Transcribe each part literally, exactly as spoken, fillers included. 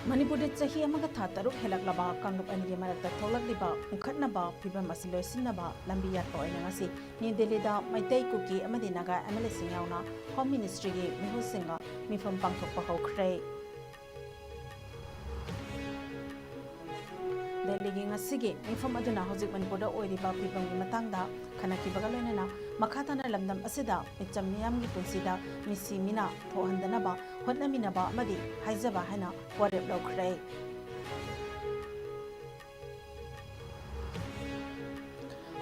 ꯃꯅꯤꯄꯨꯔꯗ ꯆꯍꯤ ꯑꯃꯒ ꯊꯥ ꯇꯔꯨꯛ ꯍꯦꯜꯂꯛꯂꯕ ꯀꯥꯡꯂꯨꯞ ꯑꯅꯤꯒꯤ ꯃꯔꯛꯇ ꯊꯣꯛꯂꯛꯂꯤꯕ ꯎꯪꯈꯠꯅꯕ ꯐꯤꯕꯝ ꯑꯁꯤ ꯂꯣꯏꯁꯤꯟꯅꯕ ꯂꯝꯕꯤ ꯌꯥꯠꯄ ꯑꯣꯏꯅ ꯉꯁꯤ ꯅ꯭ꯌꯨ ꯗꯦꯜꯂꯤꯗ ꯃꯩꯇꯩ, ꯀꯨꯀꯤ ꯑꯃꯗꯤ ꯅꯥꯒꯥ ꯑꯦꯝ ꯑꯦꯜ ꯑꯦꯁꯤꯡ ꯌꯥꯎꯅ ꯍꯣꯝ ꯃꯤꯅꯤꯁꯇ꯭ꯔꯤꯒꯤ ꯃꯤꯍꯨꯠꯁꯤꯡꯒ ꯃꯤꯐꯝ ꯄꯥꯡꯊꯣꯛꯄ ꯍꯧꯈ꯭ꯔꯦ꯫ ꯗꯦꯜꯂꯤꯒꯤ ꯉꯁꯤꯒꯤ ꯃꯤꯐꯝ ꯑꯗꯨꯅ ꯍꯧꯖꯤꯛ ꯃꯅꯤꯄꯨꯔꯗ ꯑꯣꯏꯔꯤꯕ ꯐꯤꯕꯝꯒꯤ ꯃꯇꯥꯡꯗ ꯈꯟꯅꯈꯤꯕꯒ ꯂꯣꯏꯅꯅ ꯃꯈꯥ ꯇꯥꯅ ꯂꯝꯗꯝ ꯑꯁꯤꯗ ꯃꯤꯆꯝ ꯃꯤꯌꯥꯝꯒꯤ ꯄꯨꯟꯁꯤꯗ ꯃꯤꯁꯤ ꯃꯤꯅꯥ ꯊꯣꯛꯍꯟꯗꯅꯕ ꯍꯣꯠꯅꯃꯤꯟꯅꯕ ꯑꯃꯗꯤ ꯍꯥꯏꯖꯕ ꯍꯥꯏꯅ ꯋꯥꯔꯦꯞ ꯂꯧꯈ꯭ꯔꯦ꯫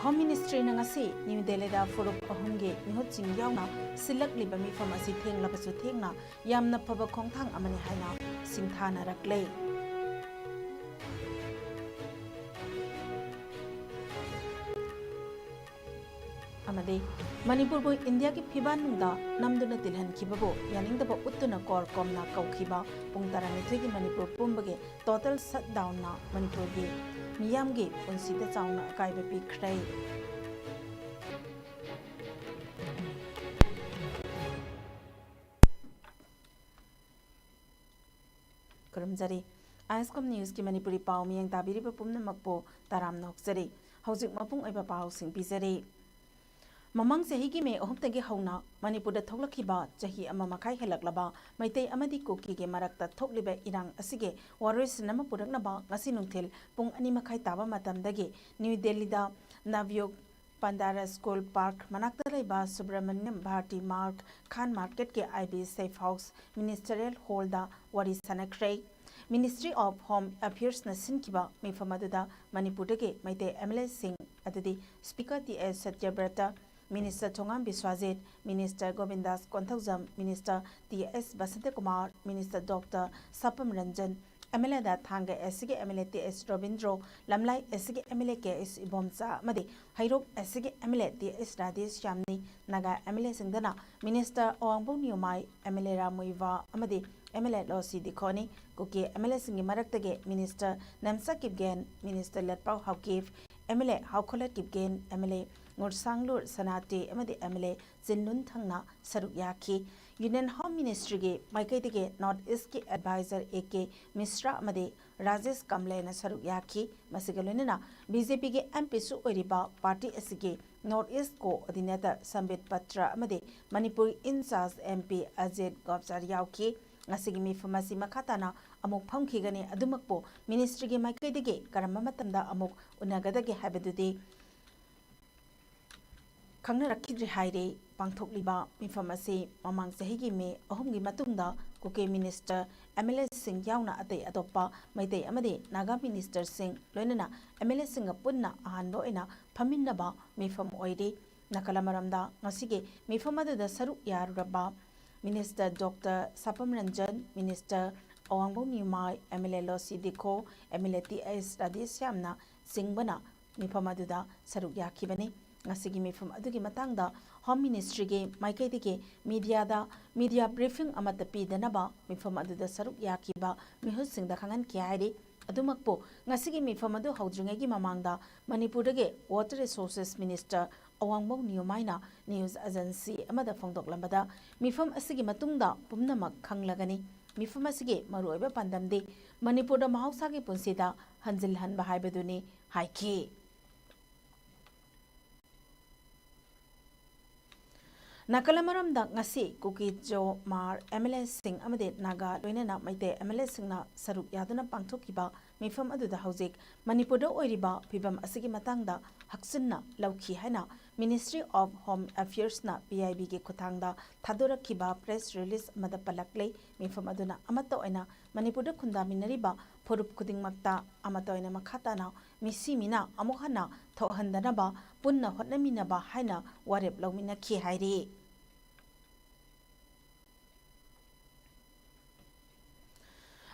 ꯍꯣꯝ ꯃꯤꯅꯤꯁꯇ꯭ꯔꯤꯅ ꯉꯁꯤ ꯅ꯭ꯌꯨ ꯗꯦꯜꯂꯤꯗ ꯐꯨꯔꯨꯞ ꯑꯍꯨꯝꯒꯤ ꯃꯤꯍꯨꯠꯁꯤꯡ ꯌꯥꯎꯅ ꯁꯤꯜꯂꯛꯂꯤꯕ ꯃꯤꯐꯝ ꯑꯁꯤ ꯊꯦꯡꯂꯕꯁꯨ ꯊꯦꯡꯅ ꯌꯥꯝꯅ ꯐꯕ ꯈꯣꯡꯊꯥꯡ ꯑꯃꯅꯤ ꯍꯥꯏꯅ ꯁꯤꯡꯊꯥꯅꯔꯛꯂꯦ꯫ ꯑꯃꯗꯤ ꯃꯅꯤꯄꯨꯔꯕꯨ ꯏꯟꯗꯤꯌꯥꯒꯤ ꯐꯤꯕꯥꯟꯅꯨꯡꯗ ꯅꯝꯗꯨꯅ ꯇꯤꯜꯍꯟꯈꯤꯕꯕꯨ ꯌꯥꯅꯤꯡꯗꯕ ꯎꯠꯇꯨꯅ ꯀꯣꯔ ꯀꯣꯝꯅ ꯀꯧꯈꯤꯕ ꯄꯨꯡ ꯇꯔꯥꯅꯤꯊꯣꯏꯒꯤ ꯃꯅꯤꯄꯨꯔ ꯄꯨꯝꯕꯒꯤ ꯇꯣꯇꯦꯜ ꯁꯠꯗꯥꯎꯟꯅ ꯃꯅꯤꯄꯨꯔꯒꯤ ꯃꯤꯌꯥꯝꯒꯤ ꯄꯨꯟꯁꯤꯗ ꯆꯥꯎꯅ ꯑꯀꯥꯏꯕ ꯄꯤꯈ꯭ꯔꯦ꯫ ꯈꯨꯔꯨꯝꯖꯔꯤ꯫ ꯑꯥꯏ ꯑꯦꯁ ꯀꯣꯝ ꯅ꯭ꯌꯨꯁꯀꯤ ꯃꯅꯤꯄꯨꯔꯤ ꯄꯥꯎ ꯃꯤꯌꯦꯡ ꯇꯥꯕꯤꯔꯤꯕ ꯄꯨꯝꯅꯃꯛꯄꯨ ꯇꯔꯥꯝꯅ ꯑꯣꯛꯆꯔꯤ꯫ ꯍꯧꯖꯤꯛ ꯃꯄꯨꯡ ꯑꯣꯏꯕ ꯄꯥꯎꯁꯤꯡ ꯄꯤꯖꯔꯤ꯫ ꯃꯃꯥꯡ ꯆꯍꯤꯒꯤ ꯃꯦ ꯑꯍꯨꯝꯗꯒꯤ ꯍꯧꯅ ꯃꯅꯤꯄꯨꯔꯗ ꯊꯣꯛꯂꯛꯈꯤꯕ ꯆꯍꯤ ꯑꯃ ꯃꯈꯥꯏ ꯍꯦꯜꯂꯛꯂꯕ ꯃꯩꯇꯩ ꯑꯃꯗꯤ ꯀꯨꯀꯤꯒꯤ ꯃꯔꯛꯇ ꯊꯣꯛꯂꯤꯕ ꯏꯔꯥꯡ ꯑꯁꯤꯒꯤ ꯋꯥꯔꯣꯏꯁꯤꯟ ꯑꯃ ꯄꯨꯔꯛꯅꯕ ꯉꯁꯤ ꯅꯨꯡꯊꯤꯜ ꯄꯨꯡ ꯑꯅꯤ ꯃꯈꯥꯏ ꯇꯥꯕ ꯃꯇꯝꯗꯒꯤ ꯅ꯭ꯌꯨ ꯗꯦꯜꯂꯤꯗ ꯅꯕꯌꯨꯒ ꯄꯟꯗꯥꯔ ꯁ꯭ꯀꯨꯜ ꯄꯥꯔꯛ ꯃꯅꯥꯛꯇ ꯂꯩꯕ ꯁꯨꯕ꯭ꯔꯃꯅ꯭ꯌꯝ ꯚꯥꯔꯇꯤ ꯃꯥꯔꯒ, ꯈꯥꯟ ꯃꯥꯔꯀꯦꯠꯀꯤ I B safe house ministerial ꯍꯣꯜꯗ ꯋꯥꯔꯤ ꯁꯥꯅꯈ꯭ꯔꯦ꯫ ꯃꯤꯅꯤꯁꯇ꯭ꯔꯤ ꯑꯣꯐ ꯍꯣꯝ ꯑꯦꯐꯤꯌꯔꯁꯅ ꯁꯤꯟꯈꯤꯕ ꯃꯤꯐꯝ ꯑꯗꯨꯗ ꯃꯅꯤꯄꯨꯔꯗꯒꯤ ꯃꯩꯇꯩ ꯑꯦꯝ ꯑꯦꯜ ꯑꯦꯁꯤꯡ ꯑꯗꯨꯗꯤ speaker T S Satyabrata, minister Thongam Biswajit, minister Govindas Konthoujam, minister T S Basantakumar, minister doctor Sapam Ranjan, M L ꯑꯦꯗ ꯊꯥꯡꯒ ꯑꯦꯁ ꯁꯤꯒꯤ M L A T S Robindro, Lamlai S ꯁꯤꯒꯤ ꯑꯦꯝ ꯑꯦꯜ ꯑꯦ ꯀꯦ ꯑꯦꯁ ꯏꯕꯣꯝꯆꯥ ꯑꯃꯗꯤ ꯍꯩꯔꯣꯛ ꯑꯦꯁ ꯁꯤꯒꯤ M L A T S ꯔꯥꯙꯦꯁ꯭ꯌꯥꯝꯅꯤ꯫ Naga M L ꯑꯦꯁꯤꯡꯗꯅ minister Awangbow Newmai, M L A Ram Muivah ꯑꯃꯗꯤ M L A Losii ꯗꯤꯈꯣꯅꯤ꯫ Kuki M L ꯑꯦꯁꯤꯡꯒꯤ ꯃꯔꯛꯇꯒꯤ minister Nemcha Kipgen, minister Letpao Haokip, M L A Haokholet Kipgen, M L A Ngursanglur Sanate ꯑꯃꯗꯤ ꯑꯦꯝ ꯑꯦꯜ ꯑꯦ ꯆꯤꯟꯂꯨꯟ ꯊꯪꯅ ꯁꯔꯨꯛ ꯌꯥꯈꯤ꯫ Union Home Ministryꯒꯤ ꯃꯥꯏꯀꯩꯗꯒꯤ North Eastꯀꯤ advisor A K Mishra ꯑꯃꯗꯤ ꯔꯥꯖꯦꯁ ꯀꯝꯂꯦꯅ ꯁꯔꯨꯛ ꯌꯥꯈꯤ꯫ ꯃꯁꯤꯒ ꯂꯣꯏꯅꯅ BJPꯒꯤ MPꯁꯨ ꯑꯣꯏꯔꯤꯕ party ꯑꯁꯤꯒꯤ North East coordinator ꯁꯝꯕꯤꯠ ꯄꯇ꯭ꯔ ꯑꯃꯗꯤ ꯃꯅꯤꯄꯨꯔ in-charge MP ꯑꯖꯤꯠ ꯒꯣꯞꯆꯥꯔ ꯌꯥꯎꯈꯤ꯫ ꯉꯁꯤꯒꯤ ꯃꯤꯐꯝ ꯑꯁꯤ ꯃꯈꯥ ꯇꯥꯅ ꯑꯃꯨꯛ ꯐꯝꯈꯤꯒꯅꯤ꯫ ꯑꯗꯨꯃꯛꯄꯨ ministryꯒꯤ ꯃꯥꯏꯀꯩꯗꯒꯤ ꯀꯔꯝꯕ ꯃꯇꯝꯗ ꯑꯃꯨꯛ ꯎꯅꯒꯗꯒꯦ ꯍꯥꯏꯕꯗꯨꯗꯤ ꯈꯪꯅꯔꯛꯈꯤꯗ꯭ꯔꯤ ꯍꯥꯏꯔꯤ꯫ ꯄꯥꯡꯊꯣꯛꯂꯤꯕ ꯃꯤꯐꯝ ꯑꯁꯤ ꯃꯃꯥꯡ ꯆꯍꯤꯒꯤ ꯃꯦ ꯑꯍꯨꯝꯒꯤ ꯃꯇꯨꯡꯗ ꯀꯨꯀꯤ minister, MLAꯁꯤꯡ ꯌꯥꯎꯅ ꯑꯇꯩ ꯑꯇꯣꯞꯄ ꯃꯩꯇꯩ ꯑꯃꯗꯤ ꯅꯥꯒꯥ ministerꯁꯤꯡ, ꯂꯣꯏꯅꯅ MLAꯁꯤꯡꯒ ꯄꯨꯟꯅ ꯑꯍꯥꯟꯕ ꯑꯣꯏꯅ ꯐꯝꯃꯤꯟꯅꯕ ꯃꯤꯐꯝ ꯑꯣꯏꯔꯤ꯫ ꯅꯥꯀꯜ ꯑꯃꯔꯣꯝꯗ, ꯉꯁꯤꯒꯤ ꯃꯤꯐꯝ ꯑꯗꯨꯗ ꯁꯔꯨꯛ ꯌꯥꯔꯨꯔꯕ minister Doctor ꯁꯥꯄꯝ Ranjan, minister ꯑꯋꯥꯡꯕꯧ ꯅꯤꯎꯃꯥꯏ, MLA ꯂꯣꯁꯤ ꯗꯤꯈꯣ, MLA T S ꯔꯥꯙꯦꯁ꯭ꯌꯥꯝꯅ ꯆꯤꯡꯕꯅ ꯃꯤꯐꯝ ꯑꯗꯨꯗ ꯁꯔꯨꯛ ꯌꯥꯈꯤꯕꯅꯤ꯫ ꯉꯁꯤꯒꯤ ꯃꯤꯐꯝ ꯑꯗꯨꯒꯤ ꯃꯇꯥꯡꯗ Home Ministryꯒꯤ ꯃꯥꯏꯀꯩꯗꯒꯤ mediaꯗ media briefing ꯑꯃꯠꯇ ꯄꯤꯗꯅꯕ ꯃꯤꯐꯝ ꯑꯗꯨꯗ ꯁꯔꯨꯛ ꯌꯥꯈꯤꯕ ꯃꯤꯍꯨꯠꯁꯤꯡꯗ ꯈꯪꯍꯟꯈꯤ ꯍꯥꯏꯔꯤ꯫ ꯑꯗꯨꯃꯛꯄꯨ, ꯉꯁꯤꯒꯤ ꯃꯤꯐꯝ ꯑꯗꯨ ꯍꯧꯗ꯭ꯔꯤꯉꯩꯒꯤ ꯃꯃꯥꯡꯗ ꯃꯅꯤꯄꯨꯔꯗꯒꯤ Water Resources Minister ꯑꯋꯥꯡꯕꯧ ꯅꯤꯎꯃꯥꯏꯅ news agency ꯑꯃꯗ ꯐꯣꯡꯗꯣꯛꯂꯝꯕꯗ, ꯃꯤꯐꯝ ꯑꯁꯤꯒꯤ ꯃꯇꯨꯡꯗ ꯄꯨꯝꯅꯃꯛ ꯈꯪꯂꯒꯅꯤ꯫ ꯃꯤꯐꯝ ꯑꯁꯤꯒꯤ ꯃꯔꯨꯑꯣꯏꯕ ꯄꯥꯟꯗꯝꯗꯤ ꯃꯅꯤꯄꯨꯔꯗ ꯃꯍꯧꯁꯥꯒꯤ ꯄꯨꯟꯁꯤꯗ ꯍꯟꯖꯤꯜꯍꯟꯕ ꯍꯥꯏꯕꯗꯨꯅꯤ ꯍꯥꯏꯈꯤ꯫ ꯅꯥꯀꯜ ꯑꯃꯔꯣꯝꯗ, ꯉꯁꯤ ꯀꯨꯀꯤ ꯖꯣ ꯃꯥꯔ MLAꯁꯤꯡ ꯑꯃꯗꯤ ꯅꯥꯒꯥ, ꯂꯣꯏꯅꯅ ꯃꯩꯇꯩ MLAꯁꯤꯡꯅ ꯁꯔꯨꯛ ꯌꯥꯗꯨꯅ ꯄꯥꯡꯊꯣꯛꯈꯤꯕ ꯃꯤꯐꯝ ꯑꯗꯨꯗ ꯍꯧꯖꯤꯛ ꯃꯅꯤꯄꯨꯔꯗ ꯑꯣꯏꯔꯤꯕ ꯐꯤꯕꯝ ꯑꯁꯤꯒꯤ ꯃꯇꯥꯡꯗ ꯍꯛꯆꯤꯟꯅ ꯂꯧꯈꯤ ꯍꯥꯏꯅ Ministry of Home Affairsꯅ PIBꯒꯤ ꯈꯨꯠꯊꯥꯡꯗ ꯊꯥꯗꯣꯔꯛꯈꯤꯕ press release ꯑꯃꯗ ꯄꯜꯂꯛꯂꯤ꯫ ꯃꯤꯐꯝ ꯑꯗꯨꯅ ꯑꯃꯠꯇ ꯑꯣꯏꯅ ꯃꯅꯤꯄꯨꯔꯗ ꯈꯨꯟꯗꯥꯃꯤꯟꯅꯔꯤꯕ ꯐꯨꯔꯨꯞ ꯈꯨꯗꯤꯡꯃꯛꯇ ꯑꯃꯠꯇ ꯑꯣꯏꯅ ꯃꯈꯥ ꯇꯥꯅ ꯃꯤꯁꯤ ꯃꯤꯅꯥ ꯑꯃꯨꯛ ꯍꯟꯅ ꯊꯣꯛꯍꯟꯗꯅꯕ ꯄꯨꯟꯅ ꯍꯣꯠꯅꯃꯤꯟꯅꯕ ꯍꯥꯏꯅ ꯋꯥꯔꯦꯞ ꯂꯧꯃꯤꯟꯅꯈꯤ ꯍꯥꯏꯔꯤ꯫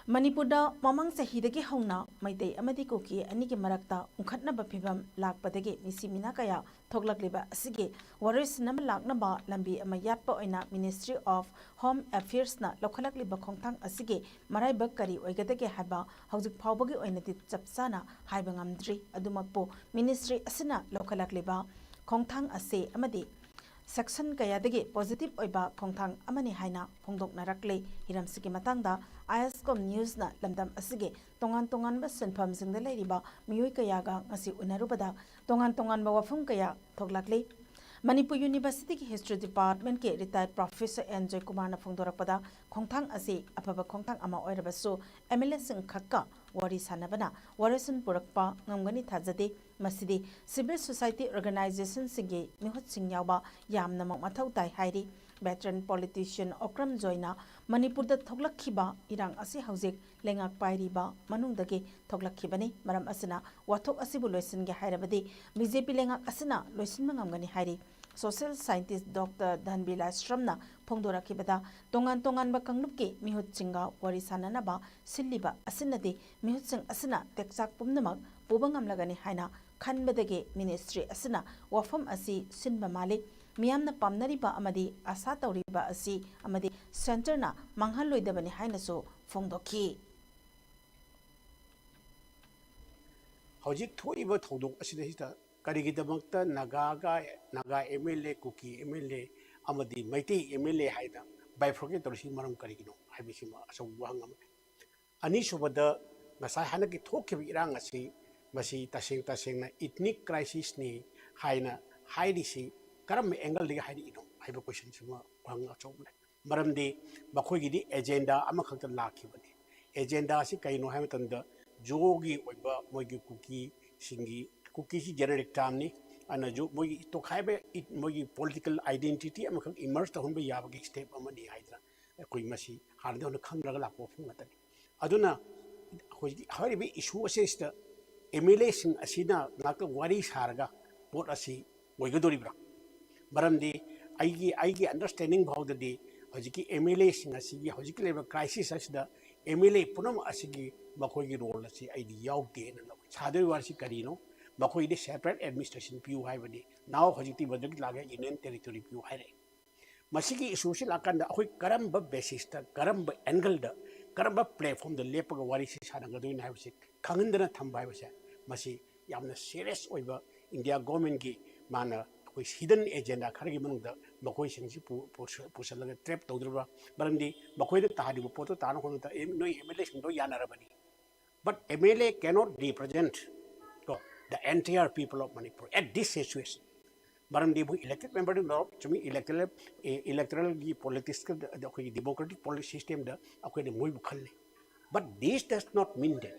ꯃꯅꯤꯄꯨꯔꯗ ꯃꯃꯥꯡ ꯆꯍꯤꯗꯒꯤ ꯍꯧꯅ ꯃꯩꯇꯩ ꯑꯃꯗꯤ ꯀꯨꯀꯤ ꯑꯅꯤꯒꯤ ꯃꯔꯛꯇ ꯎꯪꯈꯠꯅꯕ ꯐꯤꯚꯝ ꯂꯥꯛꯄꯗꯒꯤ ꯃꯤꯁꯤ ꯃꯤꯅꯥ ꯀꯌꯥ ꯊꯣꯛꯂꯛꯂꯤꯕ ꯑꯁꯤꯒꯤ ꯋꯥꯔꯣꯏꯁꯤꯟ ꯑꯃ ꯂꯥꯛꯅꯕ ꯂꯝꯕꯤ ꯑꯃ ꯌꯥꯠꯄ ꯑꯣꯏꯅ Ministry of Home Affairsꯅ ꯂꯧꯈꯠꯂꯛꯂꯤꯕ ꯈꯣꯡꯊꯥꯡ ꯑꯁꯤꯒꯤ ꯃꯔꯥꯏꯕꯛ ꯀꯔꯤ ꯑꯣꯏꯒꯗꯒꯦ ꯍꯥꯏꯕ ꯍꯧꯖꯤꯛ ꯐꯥꯎꯕꯒꯤ ꯑꯣꯏꯅꯗꯤ ꯆꯞ ꯆꯥꯅ ꯍꯥꯏꯕ ꯉꯝꯗ꯭ꯔꯤ꯫ ꯑꯗꯨꯃꯛꯄꯨ, ministry ꯑꯁꯤꯅ ꯂꯧꯈꯠꯂꯛꯂꯤꯕ ꯈꯣꯡꯊꯥꯡ ꯑꯁꯤ ꯑꯃꯗꯤ ꯁꯦꯛꯁꯟ ꯀꯌꯥꯗꯒꯤ ꯄꯣꯖꯤꯇꯤꯚ ꯑꯣꯏꯕ ꯈꯣꯡꯊꯥꯡ ꯑꯃꯅꯤ ꯍꯥꯏꯅ ꯐꯣꯡꯗꯣꯛꯅꯔꯛꯂꯤ꯫ ꯍꯤꯔꯝꯁꯤꯒꯤ ꯃꯇꯥꯡꯗ ꯑꯥꯏ ꯑꯦꯁ ꯀꯣꯝ ꯅ꯭ꯌꯨꯁꯅ ꯂꯝꯗꯝ ꯑꯁꯤꯒꯤ ꯇꯣꯉꯥꯟ ꯇꯣꯉꯥꯟꯕ ꯁꯤꯟꯐꯝꯁꯤꯡꯗ ꯂꯩꯔꯤꯕ ꯃꯤꯑꯣꯏ ꯀꯌꯥꯒ ꯉꯁꯤ ꯎꯅꯔꯨꯕꯗ ꯇꯣꯉꯥꯟ ꯇꯣꯉꯥꯟꯕ ꯋꯥꯐꯝ ꯀꯌꯥ ꯊꯣꯛꯂꯛꯂꯤ꯫ ꯃꯅꯤꯄꯨꯔ ꯌꯨꯅꯤꯚꯔꯁꯤꯇꯤꯒꯤ ꯍꯤꯁꯇ꯭ꯔꯤ ꯗꯤꯄꯥꯔꯠꯃꯦꯟꯠꯀꯤ ꯔꯤꯇꯥꯌꯔ ꯄ꯭ꯔꯣꯐꯦꯁꯔ ꯑꯦꯟ ꯖꯣꯏꯀꯨꯃꯥꯔꯅ ꯐꯣꯡꯗꯣꯔꯛꯄꯗ, ꯈꯣꯡꯊꯥꯡ ꯑꯁꯤ ꯑꯐꯕ ꯈꯣꯡꯊꯥꯡ ꯑꯃ ꯑꯣꯏꯔꯕꯁꯨ, ꯑꯦꯝ ꯑꯦꯜ ꯑꯦꯁꯤꯡ ꯈꯛꯀ ꯋꯥꯔꯤ ꯁꯥꯟꯅꯕꯅ ꯋꯥꯔꯦꯁꯟ ꯄꯨꯔꯛꯄ ꯉꯝꯒꯅꯤ ꯊꯥꯖꯗꯦ꯫ ꯃꯁꯤꯗꯤ ꯁꯤꯚꯤꯜ ꯁꯣꯁꯥꯏꯇꯤ ꯑꯣꯔꯒꯅꯥꯏꯖꯦꯁꯟꯁꯤꯡꯒꯤ ꯃꯤꯍꯨꯠꯁꯤꯡ ꯌꯥꯎꯕ ꯌꯥꯝꯅꯃꯛ ꯃꯊꯧ ꯇꯥꯏ ꯍꯥꯏꯔꯤ꯫ ꯚꯦꯇꯔꯟ ꯄꯣꯂꯤꯇꯤꯁꯤꯌꯟ ꯑꯣꯀ꯭ꯔꯝ ꯖꯣꯏꯅ ꯃꯅꯤꯄꯨꯔꯗ ꯊꯣꯛꯂꯛꯈꯤꯕ ꯏꯔꯥꯡ ꯑꯁꯤ ꯍꯧꯖꯤꯛ ꯂꯩꯉꯥꯛ ꯄꯥꯏꯔꯤꯕ ꯃꯅꯨꯡꯗꯒꯤ ꯊꯣꯛꯂꯛꯈꯤꯕꯅꯤ꯫ ꯃꯔꯝ ꯑꯁꯤꯅ ꯋꯥꯊꯣꯛ ꯑꯁꯤꯕꯨ ꯂꯣꯏꯁꯤꯟꯒꯦ ꯍꯥꯏꯔꯕꯗꯤ ꯕꯤ ꯖꯦ ꯄꯤ ꯂꯩꯉꯥꯛ ꯑꯁꯤꯅ ꯂꯣꯏꯁꯤꯟꯕ ꯉꯝꯒꯅꯤ ꯍꯥꯏꯔꯤ꯫ ꯁꯣꯁꯤꯌꯦꯜ ꯁꯥꯏꯟꯇꯤꯁ ꯗꯣꯛꯇꯔ ꯙꯟꯕꯤꯂꯥꯁ ꯁ꯭ꯔꯝꯅ ꯐꯣꯡꯗꯣꯔꯛꯈꯤꯕꯗ, ꯇꯣꯉꯥꯟ ꯇꯣꯉꯥꯟꯕ ꯀꯥꯡꯂꯨꯞꯀꯤ ꯃꯤꯍꯨꯠꯁꯤꯡꯒ ꯋꯥꯔꯤ ꯁꯥꯅꯅꯕ ꯁꯤꯜꯂꯤꯕ ꯑꯁꯤꯅꯗꯤ ꯃꯤꯍꯨꯠꯁꯤꯡ ꯑꯁꯤꯅ ꯇꯦꯛꯆꯥꯛ ꯄꯨꯝꯅꯃꯛ ꯄꯨꯕ ꯉꯝꯂꯒꯅꯤ ꯍꯥꯏꯅ ꯈꯟꯕꯗꯒꯤ ꯃꯤꯅꯤꯁꯇ꯭ꯔꯤ ꯑꯁꯤꯅ ꯋꯥꯐꯝ ꯑꯁꯤ ꯁꯤꯟꯕ ꯃꯥꯜꯂꯤ꯫ ꯃꯤꯌꯥꯝꯅ ꯄꯥꯝꯅꯔꯤꯕ ꯑꯃꯗꯤ ꯑꯥꯁꯥ ꯇꯧꯔꯤꯕ ꯑꯁꯤ ꯑꯃꯗꯤ ꯁꯦꯟꯇꯔꯅ ꯃꯥꯡꯍꯜꯂꯣꯏꯗꯕꯅꯤ ꯍꯥꯏꯅꯁꯨ ꯐꯣꯡꯗꯣꯛꯈꯤ꯫ ꯍꯧꯖꯤꯛ ꯊꯣꯛꯏꯕ ꯊꯧꯗꯣꯛ ꯑꯁꯤꯗꯩꯁꯤꯗ ꯀꯔꯤꯒꯤꯗꯃꯛꯇ ꯅꯥꯒꯥꯒ, Naga M L A, Kuki M L A ꯑꯃꯗꯤ ꯃꯩꯇꯩ ꯑꯦꯝ ꯑꯦꯜ ꯑꯦ ꯍꯥꯏꯅ bifurcate ꯇꯧꯔꯤꯁꯤ ꯃꯔꯝ ꯀꯔꯤꯒꯤꯅꯣ ꯍꯥꯏꯕꯁꯤꯃ ꯑꯆꯧꯕ ꯋꯥꯍꯪ ꯑꯃꯅꯤ꯫ ꯑꯅꯤꯁꯨꯕꯗ, ꯉꯁꯥꯏ ꯍꯟꯗꯛꯀꯤ ꯊꯣꯛꯈꯤꯕ ꯏꯔꯥꯡ ꯑꯁꯤ, ꯃꯁꯤ ꯇꯁꯦꯡ ꯇꯁꯦꯡꯅ ethnic crisisꯅꯤ ꯍꯥꯏꯅ ꯍꯥꯏꯔꯤꯁꯤ ꯀꯔꯝꯕ angleꯗꯒꯤ ꯍꯥꯏꯔꯛꯏꯅꯣ ꯍꯥꯏꯕ questionꯁꯤꯃ ꯋꯥꯍꯪ ꯑꯆꯧꯕꯅꯤ꯫ ꯃꯔꯝꯗꯤ ꯃꯈꯣꯏꯒꯤꯗꯤ agenda ꯑꯃꯈꯛꯇ ꯂꯥꯛꯈꯤꯕꯅꯤ꯫ Agenda ꯑꯁꯤ ꯀꯩꯅꯣ ꯍꯥꯏꯕ ꯃꯇꯝꯗ, ꯖꯣꯒꯤ ꯑꯣꯏꯕ ꯃꯣꯏꯒꯤ ꯀꯨꯀꯤꯁꯤꯡꯒꯤ, ꯀꯨꯀꯤꯁꯤ generic termꯅꯤ, ꯑꯗꯨꯅ ꯖꯣ ꯃꯣꯏꯒꯤ ꯇꯣꯈꯥꯏꯕ, ꯃꯣꯏꯒꯤ political identity ꯑꯃꯈꯛ emerge ꯇꯧꯍꯟꯕ ꯌꯥꯕꯒꯤ step ꯑꯃꯅꯤ ꯍꯥꯏꯗꯅ ꯑꯩꯈꯣꯏ ꯃꯁꯤ ꯍꯥꯟꯅꯗꯒꯤ ꯍꯧꯅ ꯈꯪꯅꯔꯒ ꯂꯥꯛꯄ ꯋꯥꯐꯝ ꯉꯥꯛꯇꯅꯤ꯫ ꯑꯗꯨꯅ ꯍꯧꯖꯤꯛ ꯍꯥꯏꯔꯤꯕ issue ꯑꯁꯤꯁꯤꯗ ꯑꯦꯝ ꯑꯦꯜ ꯑꯦꯁꯤꯡ ꯑꯁꯤꯅ ꯉꯥꯛꯇ ꯋꯥꯔꯤ ꯁꯥꯔꯒ ꯄꯣꯠ ꯑꯁꯤ ꯑꯣꯏꯒꯗꯧꯔꯤꯕ꯭ꯔꯥ? ꯃꯔꯝꯗꯤ ꯑꯩꯒꯤ, ꯑꯩꯒꯤ understanding ꯐꯥꯎꯗꯗꯤ ꯍꯧꯖꯤꯛꯀꯤ ꯑꯦꯝ ꯑꯦꯜ ꯑꯦꯁꯤꯡ ꯑꯁꯤꯒꯤ ꯍꯧꯖꯤꯛꯀꯤ ꯂꯩꯔꯤꯕ crisis ꯑꯁꯤꯗ ꯑꯦꯝ ꯑꯦꯜ ꯑꯦ ꯄꯨꯝꯅꯃꯛ ꯑꯁꯤꯒꯤ ꯃꯈꯣꯏꯒꯤ role ꯑꯁꯤ ꯑꯩꯗꯤ ꯌꯥꯎꯗꯦꯅ ꯂꯧꯏ꯫ ꯁꯥꯗꯣꯏ ꯋꯥꯔꯤꯁꯤ ꯀꯔꯤꯅꯣ? ꯃꯈꯣꯏꯗꯤ separate administration ꯄꯤꯌꯨ ꯍꯥꯏꯕꯅꯤ꯫ Now ꯍꯧꯖꯤꯛꯇꯤ ꯃꯗꯨꯒꯤ ꯂꯥꯛꯑꯒ union territory ꯄꯤꯌꯨ ꯍꯥꯏꯔꯛꯏ꯫ ꯃꯁꯤꯒꯤ issue ꯑꯁꯤ ꯂꯥꯛꯀꯥꯟꯗ ꯑꯩꯈꯣꯏ ꯀꯔꯝꯕ basisꯇ, ꯀꯔꯝꯕ angleꯗ, ꯀꯔꯝꯕ platformꯗ ꯂꯦꯞꯄꯒ ꯋꯥꯔꯤꯁꯤ ꯁꯥꯟꯅꯒꯗꯣꯏꯅꯣ ꯍꯥꯏꯕꯁꯤ ꯈꯪꯍꯟꯗꯅ ꯊꯝꯕ ꯍꯥꯏꯕꯁꯦ, ꯃꯁꯤ ꯌꯥꯝꯅ serious ꯑꯣꯏꯕ India governmentꯀꯤ ꯃꯥꯅ ꯑꯩꯈꯣꯏ ꯍꯤꯗꯟ ꯑꯦꯖꯦꯟꯗꯥ ꯈꯔꯒꯤ ꯃꯅꯨꯡꯗ ꯃꯈꯣꯏꯁꯤꯡꯁꯤ ꯄꯨ- ꯄꯨꯁ- ꯄꯨꯁꯜꯂꯒ ꯇ꯭ꯔꯦꯞ ꯇꯧꯗ꯭ꯔꯤꯕ? ꯃꯔꯝꯗꯤ ꯃꯈꯣꯏꯗ ꯇꯥꯍꯜꯂꯤꯕ ꯄꯣꯠꯇꯣ ꯇꯥꯅ ꯍꯣꯠꯅꯕꯗ ꯑꯦꯝ- ꯅꯣꯏ ꯑꯦꯝ ꯑꯦꯜ ꯑꯦꯁꯤꯡꯗꯣ ꯌꯥꯅꯔꯕꯅꯤ, but M L A cannot represent, ꯀꯣ, the entire people of Manipur at this situation. ꯃꯔꯝꯗꯤ ꯃꯣꯏ ꯏꯂꯦꯛꯇꯦꯠ ꯃꯦꯝꯕꯔꯗꯨ ꯂꯧꯔꯛ ꯆꯨꯝꯃꯤ, ꯏꯂꯦꯛꯇꯔꯦꯜ ꯏꯂꯦꯛꯇꯔꯦꯜꯒꯤ ꯄꯣꯂꯤꯇꯤꯛꯁꯀ ꯑꯩꯈꯣꯏꯒꯤ ꯗꯦꯃꯣꯀ꯭ꯔꯦꯇꯤꯛ ꯄꯣꯂꯤꯁ ꯁꯤꯁꯇꯦꯝꯗ ꯑꯩꯈꯣꯏꯅ ꯃꯣꯏꯕꯨ ꯈꯜꯂꯤ꯫ But this does not mean that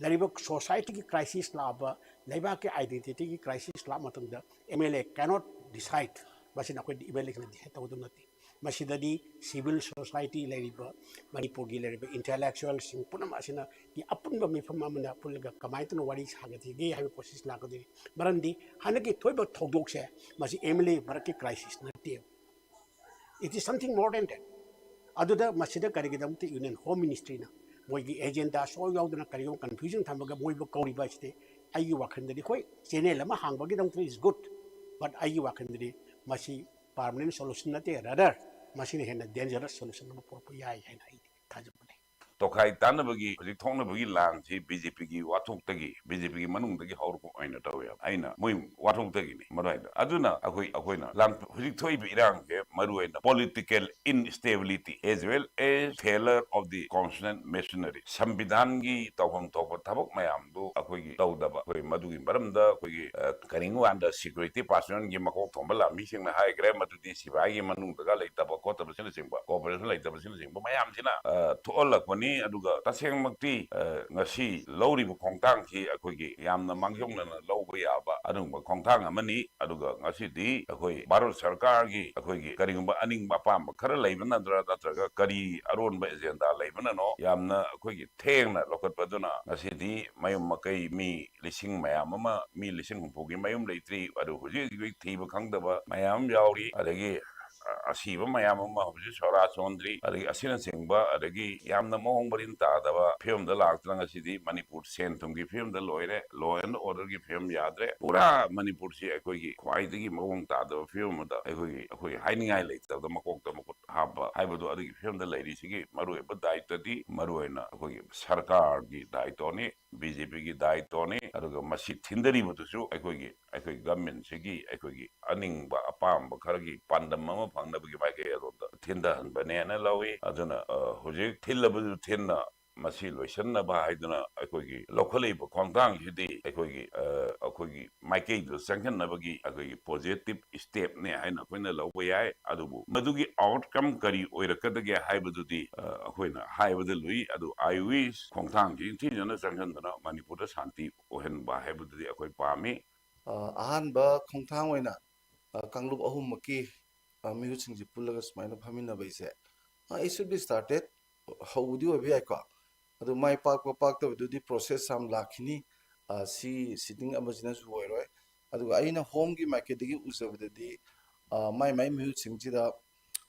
ꯂꯩꯔꯤꯕ ꯁꯣꯁꯥꯏꯇꯤꯒꯤ ꯀ꯭ꯔꯥꯏꯁꯤꯁ ꯂꯥꯛꯑꯕ, ꯂꯩꯕꯥꯛꯀꯤ ꯑꯥꯏꯗꯦꯟꯇꯤꯇꯤꯒꯤ ꯀ꯭ꯔꯥꯏꯁꯤꯁ ꯂꯥꯛꯄ ꯃꯇꯝꯗ M L A cannot decide, ꯃꯁꯤꯅ ꯑꯩꯈꯣꯏ M L A ꯁꯤꯡꯅ ꯗꯤꯁꯥꯏꯠ ꯇꯧꯒꯗꯕ ꯅꯠꯇꯦ꯫ ꯃꯁꯤꯗꯗꯤ ꯁꯤꯚꯤꯜ ꯁꯣꯁꯥꯏꯇꯤ ꯂꯩꯔꯤꯕ, ꯃꯅꯤꯄꯨꯔꯒꯤ ꯂꯩꯔꯤꯕ ꯏꯟꯇꯦꯂꯦꯛꯆꯨꯋꯦꯜꯁꯤꯡ ꯄꯨꯝꯅꯃꯛ ꯑꯁꯤꯅ ꯒꯤ ꯑꯄꯨꯟꯕ ꯃꯤꯐꯝ ꯑꯃꯗ ꯄꯨꯜꯂꯒ ꯀꯃꯥꯏꯅ ꯇꯧꯅ ꯋꯥꯔꯤ ꯁꯥꯒꯗꯒꯦ ꯍꯥꯏꯕ ꯄ꯭ꯔꯣꯁꯦꯁ ꯂꯥꯛꯀꯗꯣꯏꯅꯤ꯫ ꯃꯔꯝꯗꯤ ꯍꯟꯗꯛꯀꯤ ꯊꯣꯛꯏꯕ ꯊꯧꯗꯣꯛꯁꯦ ꯃꯁꯤ M L A ꯃꯔꯛꯀꯤ ꯀ꯭ꯔꯥꯏꯁꯤꯁ ꯅꯠꯇꯦꯕ, it is something more than that꯫ ꯑꯗꯨꯗ ꯃꯁꯤꯗ ꯀꯔꯤꯒꯤꯗꯃꯛꯇ ꯌꯨꯅꯤꯌꯟ ꯍꯣꯝ ꯃꯤꯅꯤꯁꯇ꯭ꯔꯤꯅ ꯃꯣꯏꯒꯤ ꯑꯦꯖꯦꯟꯗꯥ ꯁꯣꯏ ꯌꯥꯎꯗꯅ ꯀꯔꯤꯒꯨꯝꯕ ꯀꯟꯐ꯭ꯌꯨꯖꯟ ꯊꯝꯃꯒ ꯃꯣꯏꯕꯨ ꯀꯧꯔꯤꯕ ꯑꯁꯤꯗꯤ ꯑꯩꯒꯤ ꯋꯥꯈꯜꯗꯗꯤ, ꯍꯣꯏ, ꯆꯦꯅꯦꯜ ꯑꯃ ꯍꯥꯡꯕꯒꯤꯗꯃꯛꯇ is good, but ꯑꯩꯒꯤ ꯋꯥꯈꯜꯗꯗꯤ ꯃꯁꯤ ꯄꯥꯔꯃꯅꯦꯟ ꯁꯣꯂꯨꯁꯟ ꯅꯠꯇꯦ, ꯔꯗꯔ ꯃꯁꯤꯅ ꯍꯦꯟꯅ ꯗꯦꯟꯖꯔꯁ ꯁꯣꯂꯨꯁꯟ ꯑꯃ ꯄꯨꯔꯛꯄ ꯌꯥꯏ ꯍꯥꯏꯅ ꯑꯩꯗꯤ ꯊꯥꯖꯕ ꯂꯩ꯫ ꯇꯣꯈꯥꯏ ꯇꯥꯅꯕꯒꯤ ꯍꯧꯖꯤꯛ ꯊꯣꯛꯅꯕꯒꯤ ꯂꯥꯡꯁꯤ ꯕꯤ ꯖꯦ ꯄꯤꯒꯤ ꯋꯥꯊꯣꯛꯇꯒꯤ, ꯕꯤ ꯖꯦ ꯄꯤꯒꯤ ꯃꯅꯨꯡꯗꯒꯤ ꯍꯧꯔꯛꯄ ꯑꯣꯏꯅ ꯇꯧꯋꯦꯕ꯫ ꯑꯩꯅ ꯃꯣꯏ ꯋꯥꯊꯣꯛꯇꯒꯤꯅꯤ ꯃꯔꯨ ꯑꯣꯏꯅ꯫ ꯑꯗꯨꯅ ꯑꯩꯈꯣꯏ ꯑꯩꯈꯣꯏꯅ ꯂꯥꯡ- ꯍꯧꯖꯤꯛ ꯊꯣꯛꯏꯕ ꯏꯔꯥꯡꯁꯦ ꯃꯔꯨ ꯑꯣꯏꯅ political instability as well as failure of the constitutional machinery, ꯁꯪꯕꯤꯙꯥꯟꯒꯤ ꯇꯧꯐꯝ ꯊꯣꯛꯄ ꯊꯕꯛ ꯃꯌꯥꯝꯗꯨ ꯑꯩꯈꯣꯏꯒꯤ ꯇꯧꯗꯕ, ꯑꯩꯈꯣꯏ ꯃꯗꯨꯒꯤ ꯃꯔꯝꯗ ꯑꯩꯈꯣꯏꯒꯤ, ꯑ, ꯀꯔꯤꯒꯨꯝꯕ ꯀꯥꯟꯗ ꯁꯦꯀ꯭ꯌꯨꯔꯤꯇꯤ ꯄꯥꯔꯁꯅꯦꯜꯒꯤ ꯃꯀꯣꯛ ꯊꯣꯡꯕ ꯂꯥꯟꯃꯤꯁꯤꯡꯅ ꯍꯥꯏꯈ꯭ꯔꯦ, ꯃꯗꯨꯗꯤ ꯁꯤꯐꯥꯏꯒꯤ ꯃꯅꯨꯡꯗꯒ ꯂꯩꯇꯕ ꯈꯣꯠꯇꯕꯁꯤꯅꯆꯤꯡꯕ, ꯀꯣꯑꯣꯄꯔꯦꯁꯟ ꯂꯩꯇꯕꯁꯤꯅꯆꯤꯡꯕ ꯃꯌꯥꯝꯁꯤꯅ, ꯑ, ꯊꯣꯛꯍꯜꯂꯛꯄꯅꯤ꯫ ꯑꯗꯨꯒ ꯇꯁꯦꯡꯃꯛꯇꯤ, ꯑ, ꯉꯁꯤ ꯂꯧꯔꯤꯕ ꯈꯣꯡꯊꯥꯡꯁꯤ ꯑꯩꯈꯣꯏꯒꯤ ꯌꯥꯝꯅ ꯃꯥꯡꯖꯧꯅꯅ ꯂꯧꯕ ꯌꯥꯕ ꯑꯗꯨꯒꯨꯝꯕ ꯈꯣꯡꯊꯥꯡ ꯑꯃꯅꯤ꯫ ꯑꯗꯨꯒ ꯉꯁꯤꯗꯤ ꯑꯩꯈꯣꯏ ꯚꯥꯔꯠ ꯁꯔꯀꯥꯔꯒꯤ ꯑꯩꯈꯣꯏꯒꯤ ꯀꯔꯤꯒꯨꯝꯕ ꯑꯅꯤꯡꯕ ꯑꯄꯥꯝꯕ ꯈꯔ ꯂꯩꯕ ꯅꯠꯇ꯭ꯔꯥ, ꯅꯠꯇ꯭ꯔꯒ ꯀꯔꯤ ꯑꯔꯣꯟꯕ ꯑꯦꯖꯦꯟꯗꯥ ꯂꯩꯕꯅꯅꯣ ꯌꯥꯝꯅ ꯑꯩꯈꯣꯏꯒꯤ ꯊꯦꯡꯅ ꯂꯧꯈꯠꯄꯗꯨꯅ ꯉꯁꯤꯗꯤ ꯃꯌꯨꯝ ꯃꯀꯩ ꯃꯤ ꯂꯤꯁꯤꯡ ꯃꯌꯥꯝ ꯑꯃ, ꯃꯤ ꯂꯤꯁꯤꯡ ꯍꯨꯝꯐꯨꯒꯤ ꯃꯌꯨꯝ ꯂꯩꯇ꯭ꯔꯤ꯫ ꯑꯗꯨ ꯍꯧꯖꯤꯛ ꯍꯧꯖꯤꯛ ꯊꯤꯕ ꯈꯪꯗꯕ ꯃꯌꯥꯝ ꯑꯃ ꯌꯥꯎꯔꯤ꯫ ꯑꯗꯒꯤ ꯑ-, ꯑꯁꯤꯕ ꯃꯌꯥꯝ ꯑꯃ ꯍꯧꯖꯤꯛ ꯁꯣꯔꯥ ꯆꯣꯟꯗ꯭ꯔꯤ, ꯑꯗꯒꯤ ꯑꯁꯤꯅꯆꯤꯡꯕ, ꯑꯗꯒꯤ ꯌꯥꯝꯅ ꯃꯑꯣꯡ ꯃꯔꯤꯟ ꯇꯥꯗꯕ ꯐꯤꯕꯝꯗ ꯂꯥꯛꯇꯅ ꯉꯁꯤꯗꯤ ꯃꯅꯤꯄꯨꯔ ꯁꯦꯟ ꯊꯨꯝꯒꯤ ꯐꯤꯕꯝꯗ ꯂꯣꯏꯔꯦ, law and order ꯒꯤ ꯐꯤꯕꯝ ꯌꯥꯗ꯭ꯔꯦ꯫ ꯄꯨꯔꯥ ꯃꯅꯤꯄꯨꯔꯁꯤ ꯑꯩꯈꯣꯏꯒꯤ ꯈ꯭ꯋꯥꯏꯗꯒꯤ ꯃꯑꯣꯡ ꯇꯥꯗꯕ ꯐꯤꯕꯝ ꯑꯃꯗ ꯑꯩꯈꯣꯏꯒꯤ, ꯑꯩꯈꯣꯏ ꯍꯥꯏꯅꯤꯡꯉꯥꯏ ꯂꯩꯇꯕꯗ ꯃꯀꯣꯛꯇ ꯃꯈꯨꯠ ꯍꯥꯞꯄ ꯍꯥꯏꯕꯗꯣ ꯑꯗꯨꯒꯤ ꯐꯤꯕꯝꯗ ꯂꯩꯔꯤꯁꯤꯒꯤ ꯃꯔꯨꯑꯣꯏꯕ ꯗꯥꯏꯇꯗꯤ, ꯃꯔꯨꯑꯣꯏꯅ ꯑꯩꯈꯣꯏꯒꯤ ꯁꯔꯀꯥꯔꯒꯤ ꯗꯥꯏꯇꯣꯅꯤ, ꯕꯤ ꯖꯦ ꯄꯤꯒꯤ ꯗꯥꯏꯇꯣꯅꯤ꯫ ꯑꯗꯨꯒ ꯃꯁꯤ ꯊꯤꯟꯊꯔꯤꯕꯗꯨꯁꯨ ꯑꯩꯈꯣꯏꯒꯤ, ꯑꯩꯈꯣꯏ ꯒꯃꯦꯟꯁꯤꯒꯤ ꯑꯩꯈꯣꯏꯒꯤ ꯑꯅꯤꯡꯕ ꯑꯄꯥꯝꯕ ꯈꯔꯒꯤ ꯄꯥꯟꯗꯝ ꯑꯃ ꯐꯪꯅꯕꯒꯤ ꯃꯥꯏꯀꯩ ꯑꯗꯣꯝꯗ ꯊꯤꯟꯊꯍꯟꯕꯅꯦꯅ ꯂꯧꯏ꯫ ꯑꯗꯨꯅ, ꯑ, ꯍꯧꯖꯤꯛ ꯊꯤꯜꯂꯕꯁꯨ ꯊꯤꯟꯅ ꯃꯁꯤ ꯂꯣꯏꯁꯤꯟꯅꯕ ꯍꯥꯏꯗꯨꯅ ꯑꯩꯈꯣꯏꯒꯤ ꯂꯧꯈꯠꯂꯛꯏꯕ ꯈꯣꯡꯊꯥꯡꯁꯤꯗꯤ ꯑꯩꯈꯣꯏꯒꯤ, ꯑ, ꯑꯩꯈꯣꯏꯒꯤ ꯃꯥꯏꯀꯩꯗꯨꯗ ꯆꯪꯁꯤꯟꯅꯕꯒꯤ ꯑꯩꯈꯣꯏꯒꯤ positive step ꯅꯦ ꯍꯥꯏꯅ ꯑꯩꯈꯣꯏꯅ ꯂꯧꯕ ꯌꯥꯏ꯫ ꯑꯗꯨꯕꯨ ꯃꯗꯨꯒꯤ outcome ꯀꯔꯤ ꯑꯣꯏꯔꯛꯀꯗꯒꯦ ꯍꯥꯏꯕꯗꯨꯗꯤ, ꯑ, ꯑꯩꯈꯣꯏꯅ ꯍꯥꯏꯕꯗ ꯂꯨꯏ꯫ ꯑꯗꯨ I wish ꯈꯣꯡꯊꯥꯡꯁꯤ ꯏꯟꯊꯤꯖꯅ ꯆꯪꯁꯤꯟꯗꯨꯅ ꯃꯅꯤꯄꯨꯔꯗ ꯁꯥꯟꯇꯤ ꯑꯣꯏꯍꯟꯕ ꯍꯥꯏꯕꯗꯨꯗꯤ ꯑꯩꯈꯣꯏ ꯄꯥꯝꯃꯤ꯫ ꯑ, ꯑꯍꯥꯟꯕ ꯈꯣꯡꯊꯥꯡ ꯑꯣꯏꯅ, ꯑ, ꯀꯥꯡꯂꯨꯞ ꯑꯍꯨꯝꯃꯛꯀꯤ, ꯑ, ꯃꯤꯍꯨꯠꯁꯤꯡꯁꯤ ꯄꯨꯜꯂꯒ ꯁꯨꯃꯥꯏꯅ ꯐꯝꯃꯤꯟꯅꯕ ꯍꯥꯏꯁꯦ, ꯑ, it should be started, ꯍꯧꯕꯗꯤ ꯑꯣꯏꯕ ꯌꯥꯏꯀꯣ꯫ ꯑꯗꯨ ꯃꯥꯏ ꯄꯥꯛꯄ ꯄꯥꯛꯇꯕꯗꯨꯗꯤ process ꯌꯥꯝ ꯂꯥꯛꯈꯤꯅꯤ꯫ ꯑ, ꯁꯤ sitting ꯑꯃꯁꯤꯅꯁꯨ ꯑꯣꯏꯔꯣꯏ꯫ ꯑꯗꯨꯒ ꯑꯩꯅ home ꯒꯤ ꯃꯥꯏꯀꯩꯗꯒꯤ ꯎꯖꯕꯗꯗꯤ, ꯑ, ꯃꯥꯏ ꯃꯥꯏ ꯃꯤꯍꯨꯠꯁꯤꯡꯁꯤꯗ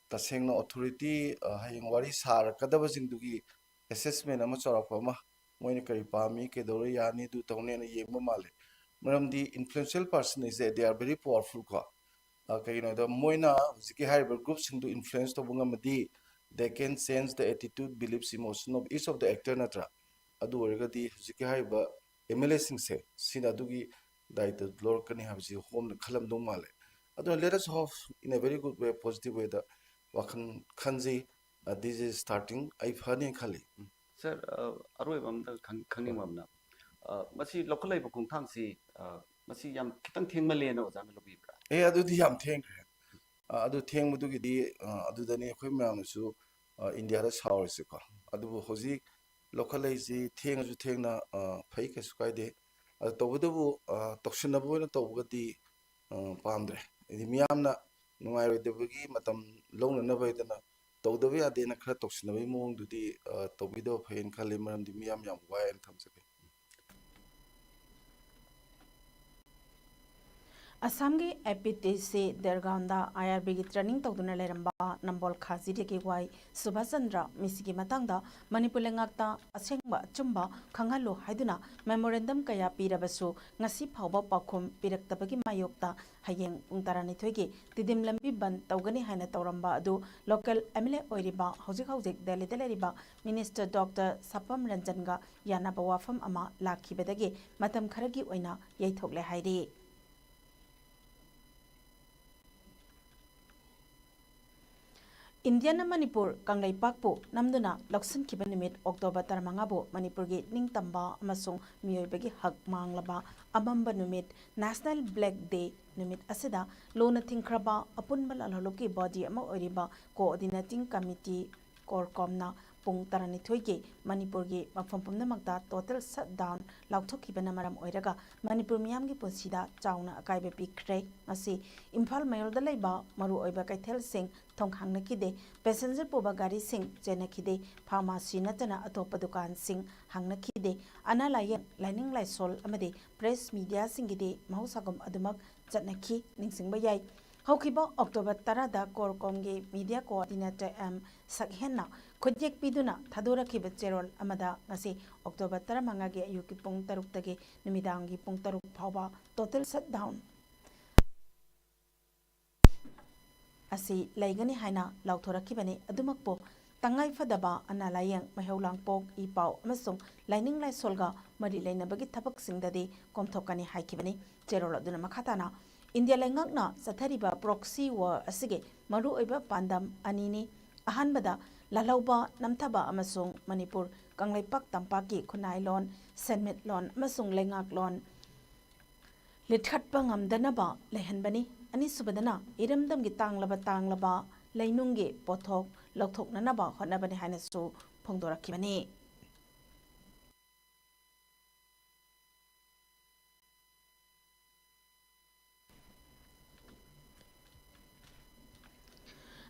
ꯇꯁꯦꯡꯅ authority, ꯑ, ꯍꯌꯦꯡ ꯋꯥꯔꯤ ꯁꯥꯔꯛꯀꯗꯕꯁꯤꯡꯗꯨꯒꯤ assessment ꯑꯃ ꯆꯥꯎꯔꯥꯛꯄ ꯑꯃ, ꯃꯣꯏꯅ ꯀꯔꯤ ꯄꯥꯝꯃꯤ, ꯀꯩꯗꯧꯔ ꯌꯥꯅꯤ, ꯑꯗꯨ ꯇꯧꯅꯤ ꯍꯥꯏꯅ ꯌꯦꯡꯕ ꯃꯥꯜꯂꯦ꯫ ꯃꯔꯝꯗꯤ influential person ꯍꯥꯏꯁꯦ, they are very powerful ꯀꯣ꯫ ꯑ, ꯀꯩꯒꯤꯅꯣꯗ ꯃꯣꯏꯅ ꯍꯧꯖꯤꯛꯀꯤ ꯍꯥꯏꯔꯤꯕ group ꯁꯤꯡꯗꯨ influence ꯇꯧꯕ ꯉꯝꯃꯗꯤ, they can change the attitude, beliefs, emotion of each of the actor ꯅꯠꯇ꯭ꯔꯥ? ꯑꯗꯨ ꯑꯣꯏꯔꯒꯗꯤ ꯍꯧꯖꯤꯛꯀꯤ ꯍꯥꯏꯔꯤꯕ M L A ꯁꯤꯡꯁꯦ ꯁꯤꯅ ꯑꯗꯨꯒꯤ ꯗꯥꯏꯇ ꯂꯧꯔꯛꯀꯅꯤ ꯍꯥꯏꯕꯁꯤ home ꯅ ꯈꯜꯂꯝꯗꯧ ꯃꯥꯜꯂꯦ꯫ ꯑꯗꯨꯅ let us hope in a very good way, positive way ꯗ ꯋꯥꯈꯜ ꯈꯟꯖꯩ꯫ ꯑ, this is starting, ꯑꯩ ꯐꯅꯤ ꯈꯜꯂꯤ꯫ ꯎꯝ꯫ ꯁꯥꯔ, ꯑ, ꯑꯔꯣꯏꯕ ꯑꯝꯇ ꯈꯪ-, ꯈꯪꯅꯤꯡꯕ ꯑꯃꯅ, ꯑ, ꯃꯁꯤ ꯂꯧꯈꯠꯂꯛꯏꯕ ꯈꯣꯡꯊꯥꯡꯁꯤ, ꯑ, ꯃꯁꯤ ꯌꯥꯝ ꯈꯤꯇꯪ ꯊꯦꯡꯃꯜꯂꯦꯅ ꯑꯣꯖꯥꯅ ꯂꯧꯕꯤꯕ꯭ꯔꯥ? ꯑꯦ, ꯑꯗꯨꯗꯤ ꯌꯥꯝ ꯊꯦꯡꯈ꯭ꯔꯦ꯫ ꯑ, ꯑꯗꯨ ꯊꯦꯡꯕꯗꯨꯒꯤꯗꯤ, ꯑ, ꯑꯗꯨꯗꯅꯤ ꯑꯩꯈꯣꯏ ꯃꯌꯥꯝꯅꯁꯨ, ꯑ, ꯏꯟꯗꯤꯌꯥꯗ ꯁꯥꯎꯔꯤꯁꯦꯀꯣ꯫ ꯑꯗꯨꯕꯨ ꯍꯧꯖꯤꯛ ꯂꯧꯈꯠꯂꯛꯏꯁꯤ ꯊꯦꯡꯉꯁꯨ ꯊꯦꯡꯅ, ꯑ, ꯐꯩ, ꯀꯩꯁꯨ ꯀꯥꯏꯗꯦ꯫ ꯑꯗꯨ ꯇꯧꯕꯇꯕꯨ, ꯑ, ꯇꯧꯁꯤꯟꯅꯕ ꯑꯣꯏꯅ ꯇꯧꯕꯒꯗꯤ, ꯑ, ꯄꯥꯝꯗ꯭ꯔꯦ꯫ ꯍꯥꯏꯗꯤ ꯃꯤꯌꯥꯝꯅ ꯅꯨꯡꯉꯥꯏꯔꯣꯏꯗꯕꯒꯤ ꯃꯇꯝ ꯂꯧꯅꯅꯕ ꯍꯥꯏꯗꯅ ꯇꯧꯗꯕ ꯌꯥꯗꯦꯅ ꯈꯔ ꯇꯧꯁꯤꯟꯅꯕꯒꯤ ꯃꯑꯣꯡꯗꯨꯗꯤ, ꯑ, ꯇꯧꯕꯤꯗꯕ ꯐꯩꯌꯦꯅ ꯈꯜꯂꯤ, ꯃꯔꯝꯗꯤ ꯃꯤꯌꯥꯝ ꯌꯥꯝ ꯋꯥꯏꯌꯦꯅ ꯊꯝꯖꯒꯦ꯫ ꯑꯁꯥꯝꯒꯤ ꯑꯦ ꯄꯤ ꯇꯤ ꯁꯤ ꯗꯦꯔꯒꯥꯎꯟꯗ ꯑꯥꯏ ꯑꯥꯔ ꯕꯤꯒꯤ ꯇ꯭ꯔꯦꯅꯤꯡ ꯇꯧꯗꯨꯅ ꯂꯩꯔꯝꯕ ꯅꯝꯕꯣꯜ ꯈꯥꯖꯤꯗꯒꯤ ꯋꯥꯏ ꯁꯨꯚꯥꯁ ꯆꯟꯗ꯭ꯔ ꯃꯤꯁꯤꯒꯤ ꯃꯇꯥꯡꯗ ꯃꯅꯤꯄꯨꯔ ꯂꯩꯉꯥꯛꯇ ꯑꯁꯦꯡꯕ ꯑꯆꯨꯝꯕ ꯈꯪꯍꯜꯂꯨ ꯍꯥꯏꯗꯨꯅ ꯃꯦꯃꯣꯔꯦꯟꯗꯝ ꯀꯌꯥ ꯄꯤꯔꯕꯁꯨ ꯉꯁꯤ ꯐꯥꯎꯕ ꯄꯥꯎꯈꯨꯝ ꯄꯤꯔꯛꯇꯕꯒꯤ ꯃꯥꯌꯣꯛꯇ ꯍꯌꯦꯡ ꯄꯨꯡ ꯇꯔꯥꯅꯤꯊꯣꯏꯒꯤ ꯇꯤꯗꯤꯝ ꯂꯝꯕꯤ ꯕꯟꯗ ꯇꯧꯒꯅꯤ ꯍꯥꯏꯅ ꯇꯧꯔꯝꯕ ꯑꯗꯨ ꯂꯣꯀꯦꯜ ꯑꯦꯝ ꯑꯦꯜ ꯑꯦ ꯑꯣꯏꯔꯤꯕ, ꯍꯧꯖꯤꯛ ꯍꯧꯖꯤꯛ ꯗꯦꯜꯂꯤꯗ ꯂꯩꯔꯤꯕ ꯃꯤꯅꯤꯁꯇꯔ ꯗꯣꯛꯇꯔ ꯁꯥꯄꯝ ꯔꯟꯖꯟꯒ ꯌꯥꯅꯕ ꯋꯥꯐꯝ ꯑꯃ ꯂꯥꯛꯈꯤꯕꯗꯒꯤ ꯃꯇꯝ ꯈꯔꯒꯤ ꯑꯣꯏꯅ ꯌꯩꯊꯣꯛꯂꯦ ꯍꯥꯏꯔꯤ꯫ ꯏꯟꯗꯤꯌꯥꯅ ꯃꯅꯤꯄꯨꯔ ꯀꯪꯂꯩꯄꯥꯛꯄꯨ ꯅꯝꯗꯨꯅ ꯂꯧꯁꯤꯟꯈꯤꯕ ꯅꯨꯃꯤꯠ ꯑꯣꯛꯇꯣꯕꯔ ꯇꯔꯥꯃꯉꯥꯕꯨ ꯃꯅꯤꯄꯨꯔꯒꯤ ꯅꯤꯡꯇꯝꯕ ꯑꯃꯁꯨꯡ ꯃꯤꯑꯣꯏꯕꯒꯤ ꯍꯛ ꯃꯥꯡꯂꯕ ꯑꯃꯝꯕ ꯅꯨꯃꯤꯠ, National Black Day ꯅꯨꯃꯤꯠ ꯑꯁꯤꯗ ꯂꯨꯅ ꯊꯤꯡꯈ꯭ꯔꯕ ꯑꯄꯨꯟꯕ ꯂꯥꯜꯍꯧꯂꯨꯞꯀꯤ body ꯑꯃ ꯑꯣꯏꯔꯤꯕ Coordinating Committee, ꯀꯣꯔꯀꯣꯝꯅ ꯄꯨꯡ ꯇꯔꯥꯅꯤꯊꯣꯏꯒꯤ ꯃꯅꯤꯄꯨꯔꯒꯤ ꯃꯐꯝ ꯄꯨꯝꯅꯃꯛꯇ total shutdown ꯂꯥꯎꯊꯣꯛꯈꯤꯕꯅ ꯃꯔꯝ ꯑꯣꯏꯔꯒ ꯃꯅꯤꯄꯨꯔ ꯃꯤꯌꯥꯝꯒꯤ ꯄꯨꯟꯁꯤꯗ ꯆꯥꯎꯅ ꯑꯀꯥꯏꯕ ꯄꯤꯈ꯭ꯔꯦ꯫ ꯉꯁꯤ ꯏꯝꯐꯥꯜ ꯃꯌꯣꯜꯗ ꯂꯩꯕ ꯃꯔꯨꯑꯣꯏꯕ ꯀꯩꯊꯦꯜꯁꯤꯡ ꯊꯣꯡ ꯍꯥꯡꯅꯈꯤꯗꯦ, passenger ꯄꯨꯕ ꯒꯥꯔꯤꯁꯤꯡ ꯆꯦꯟꯅꯈꯤꯗꯦ, pharmacy ꯅꯠꯇꯅ ꯑꯇꯣꯞꯄ ꯗꯨꯀꯥꯟꯁꯤꯡ ꯍꯥꯡꯅꯈꯤꯗꯦ꯫ ꯑꯅꯥ ꯂꯥꯏꯌꯦꯡ, ꯂꯥꯏꯅꯤꯡ ꯂꯥꯏꯁꯣꯜ ꯑꯃꯗꯤ press mediaꯁꯤꯡꯒꯤꯗꯤ ꯃꯍꯧꯁꯥꯒꯨꯝ ꯑꯗꯨꯃꯛ ꯆꯠꯅꯈꯤ꯫ ꯅꯤꯡꯁꯤꯡꯕ ꯌꯥꯏ, ꯍꯧꯈꯤꯕ ꯑꯣꯛꯇꯣꯕꯔ ꯇꯔꯥꯗ ꯀꯣꯔꯀꯣꯝꯒꯤ media coordinator ꯑꯦꯝ ꯁꯛꯍꯦꯟꯅ ꯈꯨꯠꯌꯦꯛ ꯄꯤꯗꯨꯅ ꯊꯥꯗꯣꯔꯛꯈꯤꯕ ꯆꯦꯔꯣꯜ ꯑꯃꯗ ꯉꯁꯤ ꯑꯣꯛꯇꯣꯕꯔ ꯇꯔꯥꯃꯉꯥꯒꯤ ꯑꯌꯨꯛꯀꯤ ꯄꯨꯡ ꯇꯔꯨꯛꯇꯒꯤ ꯅꯨꯃꯤꯗꯥꯡꯒꯤ ꯄꯨꯡ ꯇꯔꯨꯛ ꯐꯥꯎꯕ total shutdown ꯑꯁꯤ ꯂꯩꯒꯅꯤ ꯍꯥꯏꯅ ꯂꯥꯎꯊꯣꯔꯛꯈꯤꯕꯅꯤ꯫ ꯑꯗꯨꯃꯛꯄꯨ ꯇꯉꯥꯏ ꯐꯗꯕ ꯑꯅꯥ ꯂꯥꯏꯌꯦꯡ, ꯃꯩꯍꯧ ꯂꯥꯡꯄꯣꯛ, ꯏ ꯄꯥꯎ ꯑꯃꯁꯨꯡ ꯂꯥꯏꯅꯤꯡ ꯂꯥꯏꯁꯣꯜꯒ ꯃꯔꯤ ꯂꯩꯅꯕꯒꯤ ꯊꯕꯛꯁꯤꯡꯗꯗꯤ ꯀꯣꯝꯊꯣꯛꯀꯅꯤ ꯍꯥꯏꯈꯤꯕꯅꯤ꯫ ꯆꯦꯔꯣꯜ ꯑꯗꯨꯅ ꯃꯈꯥ ꯇꯥꯅ ꯏꯟꯗꯤꯌꯥ ꯂꯩꯉꯥꯛꯅ ꯆꯠꯊꯔꯤꯕ proxy war ꯑꯁꯤꯒꯤ ꯃꯔꯨꯑꯣꯏꯕ ꯄꯥꯟꯗꯝ ꯑꯅꯤꯅꯤ꯫ ꯑꯍꯥꯟꯕꯗ, ꯂꯥꯜꯍꯧꯕ ꯅꯝꯊꯕ ꯑꯃꯁꯨꯡ ꯃꯅꯤꯄꯨꯔ ꯀꯪꯂꯩꯄꯥꯛ ꯇꯝꯄꯥꯛꯀꯤ ꯈꯨꯟꯅꯥꯏꯂꯣꯟ, ꯁꯦꯟꯃꯤꯠꯂꯣꯟ ꯑꯃꯁꯨꯡ ꯂꯩꯉꯥꯛꯂꯣꯟ ꯂꯤꯊꯠꯄ ꯉꯝꯗꯅꯕ ꯂꯩꯍꯟꯕꯅꯤ꯫ ꯑꯅꯤꯁꯨꯕꯗꯅ ꯏꯔꯝꯗꯝꯒꯤ ꯇꯥꯡꯂꯕ ꯇꯥꯡꯂꯕ ꯂꯩꯅꯨꯡꯒꯤ ꯄꯣꯠꯊꯣꯛ ꯂꯧꯊꯣꯛꯅꯅꯕ ꯍꯣꯠꯅꯕꯅꯤ ꯍꯥꯏꯅꯁꯨ ꯐꯣꯡꯗꯣꯔꯛꯈꯤꯕꯅꯤ꯫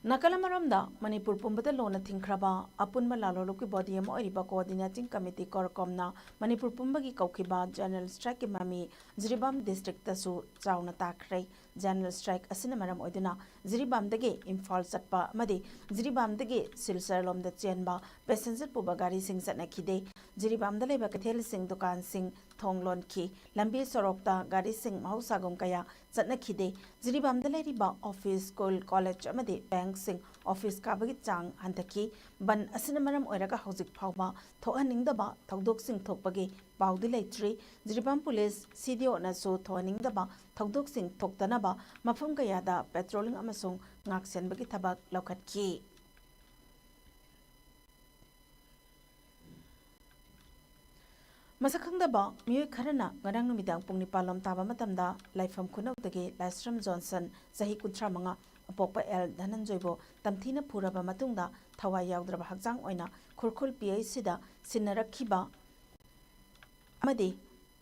ꯅꯥꯀꯜ ꯑꯃꯔꯣꯝꯗ, ꯃꯅꯤꯄꯨꯔ ꯄꯨꯝꯕꯗ ꯂꯣꯟꯅ ꯊꯤꯡꯈ꯭ꯔꯕ ꯑꯄꯨꯟꯕ ꯂꯥꯂꯣꯡꯂꯨꯞꯀꯤ ꯕꯣꯗꯤ ꯑꯃ ꯑꯣꯏꯔꯤꯕ ꯀꯣꯑꯣꯔꯗꯤꯅꯦꯇꯤꯡ ꯀꯃꯤꯇꯤ, ꯀꯣꯔꯀꯣꯝꯅ ꯃꯅꯤꯄꯨꯔ ꯄꯨꯝꯕꯒꯤ ꯀꯧꯈꯤꯕ ꯖꯦꯅꯔꯦꯜ ꯁ꯭ꯇ꯭ꯔꯥꯏꯛꯀꯤ ꯃꯃꯤ ꯖꯤꯔꯤꯕꯥꯝ ꯗꯤꯁꯇ꯭ꯔꯤꯛꯇꯁꯨ ꯆꯥꯎꯅ ꯇꯥꯈ꯭ꯔꯦ꯫ ꯖꯦꯅꯔꯦꯜ ꯁ꯭ꯇ꯭ꯔꯥꯏꯛ ꯑꯁꯤꯅ ꯃꯔꯝ ꯑꯣꯏꯗꯨꯅ ꯖꯤꯔꯤꯕꯥꯝꯗꯒꯤ ꯏꯝꯐꯥꯜ ꯆꯠꯄ ꯑꯃꯗꯤ ꯖꯤꯔꯤꯕꯥꯝꯗꯒꯤ ꯁꯤꯜꯆꯔ ꯂꯣꯝꯗ ꯆꯦꯟꯕ ꯄꯦꯁꯦꯟꯖꯔ ꯄꯨꯕ ꯒꯥꯔꯤꯁꯤꯡ ꯆꯠꯅꯈꯤꯗꯦ꯫ ꯖꯤꯔꯤꯕꯥꯝꯗ ꯂꯩꯕ ꯀꯩꯊꯦꯜꯁꯤꯡ, ꯗꯨꯀꯥꯟꯁꯤꯡ ꯊꯣꯡ ꯂꯣꯟꯈꯤ꯫ ꯂꯝꯕꯤ ꯁꯣꯔꯣꯛꯇ ꯒꯥꯔꯤꯁꯤꯡ ꯃꯍꯧꯁꯥꯒꯨꯝ ꯀꯌꯥ ꯆꯠꯅꯈꯤꯗꯦ꯫ ꯖꯤꯔꯤꯕꯥꯝꯗ ꯂꯩꯔꯤꯕ ꯑꯣꯐꯤꯁ, ꯁ꯭ꯀꯨꯜ, ꯀꯣꯂꯦꯖ ꯑꯃꯗꯤ ꯕꯦꯡꯛꯁꯤꯡ ꯑꯣꯐꯤꯁ ꯀꯥꯕꯒꯤ ꯆꯥꯡ ꯍꯟꯊꯈꯤ꯫ ꯕꯟ ꯑꯁꯤꯅ ꯃꯔꯝ ꯑꯣꯏꯔꯒ ꯍꯧꯖꯤꯛ ꯐꯥꯎꯕ ꯊꯣꯛꯍꯟꯅꯤꯡꯗꯕ ꯊꯧꯗꯣꯛꯁꯤꯡ ꯊꯣꯛꯄꯒꯤ ꯄꯥꯎꯗꯤ ꯂꯩꯇ꯭ꯔꯤ꯫ ꯖꯤꯔꯤꯕꯥꯝ ꯄꯨꯂꯤꯁ ꯁꯤꯗꯤꯑꯣꯅꯁꯨ ꯊꯣꯛꯍꯟꯅꯤꯡꯗꯕ ꯊꯧꯗꯣꯛꯁꯤꯡ ꯊꯣꯛꯇꯅꯕ ꯃꯐꯝ ꯀꯌꯥꯗ ꯄꯦꯇ꯭ꯔꯣꯂꯤꯡ ꯑꯃꯁꯨꯡ ꯉꯥꯛꯁꯦꯟꯕꯒꯤ ꯊꯕꯛ ꯂꯧꯈꯠꯈꯤ꯫ ꯃꯁꯛ ꯈꯪꯗꯕ ꯃꯤꯑꯣꯏ ꯈꯔꯅ ꯉꯔꯥꯡ ꯅꯨꯃꯤꯗꯥꯡ ꯄꯨꯡ ꯅꯤꯄꯥꯟ ꯂꯣꯝ ꯇꯥꯕ ꯃꯇꯝꯗ ꯂꯥꯏꯐꯝ ꯈꯨꯅꯧꯗꯒꯤ ꯂꯥꯏꯁ꯭ꯔꯝ ꯖꯣꯟꯁꯟ, ꯆꯍꯤ ꯀꯨꯟꯊ꯭ꯔꯥ ꯃꯉꯥ, ꯑꯄꯣꯛꯄ ꯑꯦꯜ ꯙꯅꯟꯖꯣꯏꯕꯨ ꯇꯝꯊꯤꯅ ꯐꯨꯔꯕ ꯃꯇꯨꯡꯗ ꯊꯋꯥꯏ ꯌꯥꯎꯗ꯭ꯔꯕ ꯍꯛꯆꯥꯡ ꯑꯣꯏꯅ ꯈꯨꯔꯈꯨꯜ ꯄꯤ ꯑꯩꯆ ꯁꯤꯗ ꯁꯤꯟꯅꯔꯛꯈꯤꯕ ꯑꯃꯗꯤ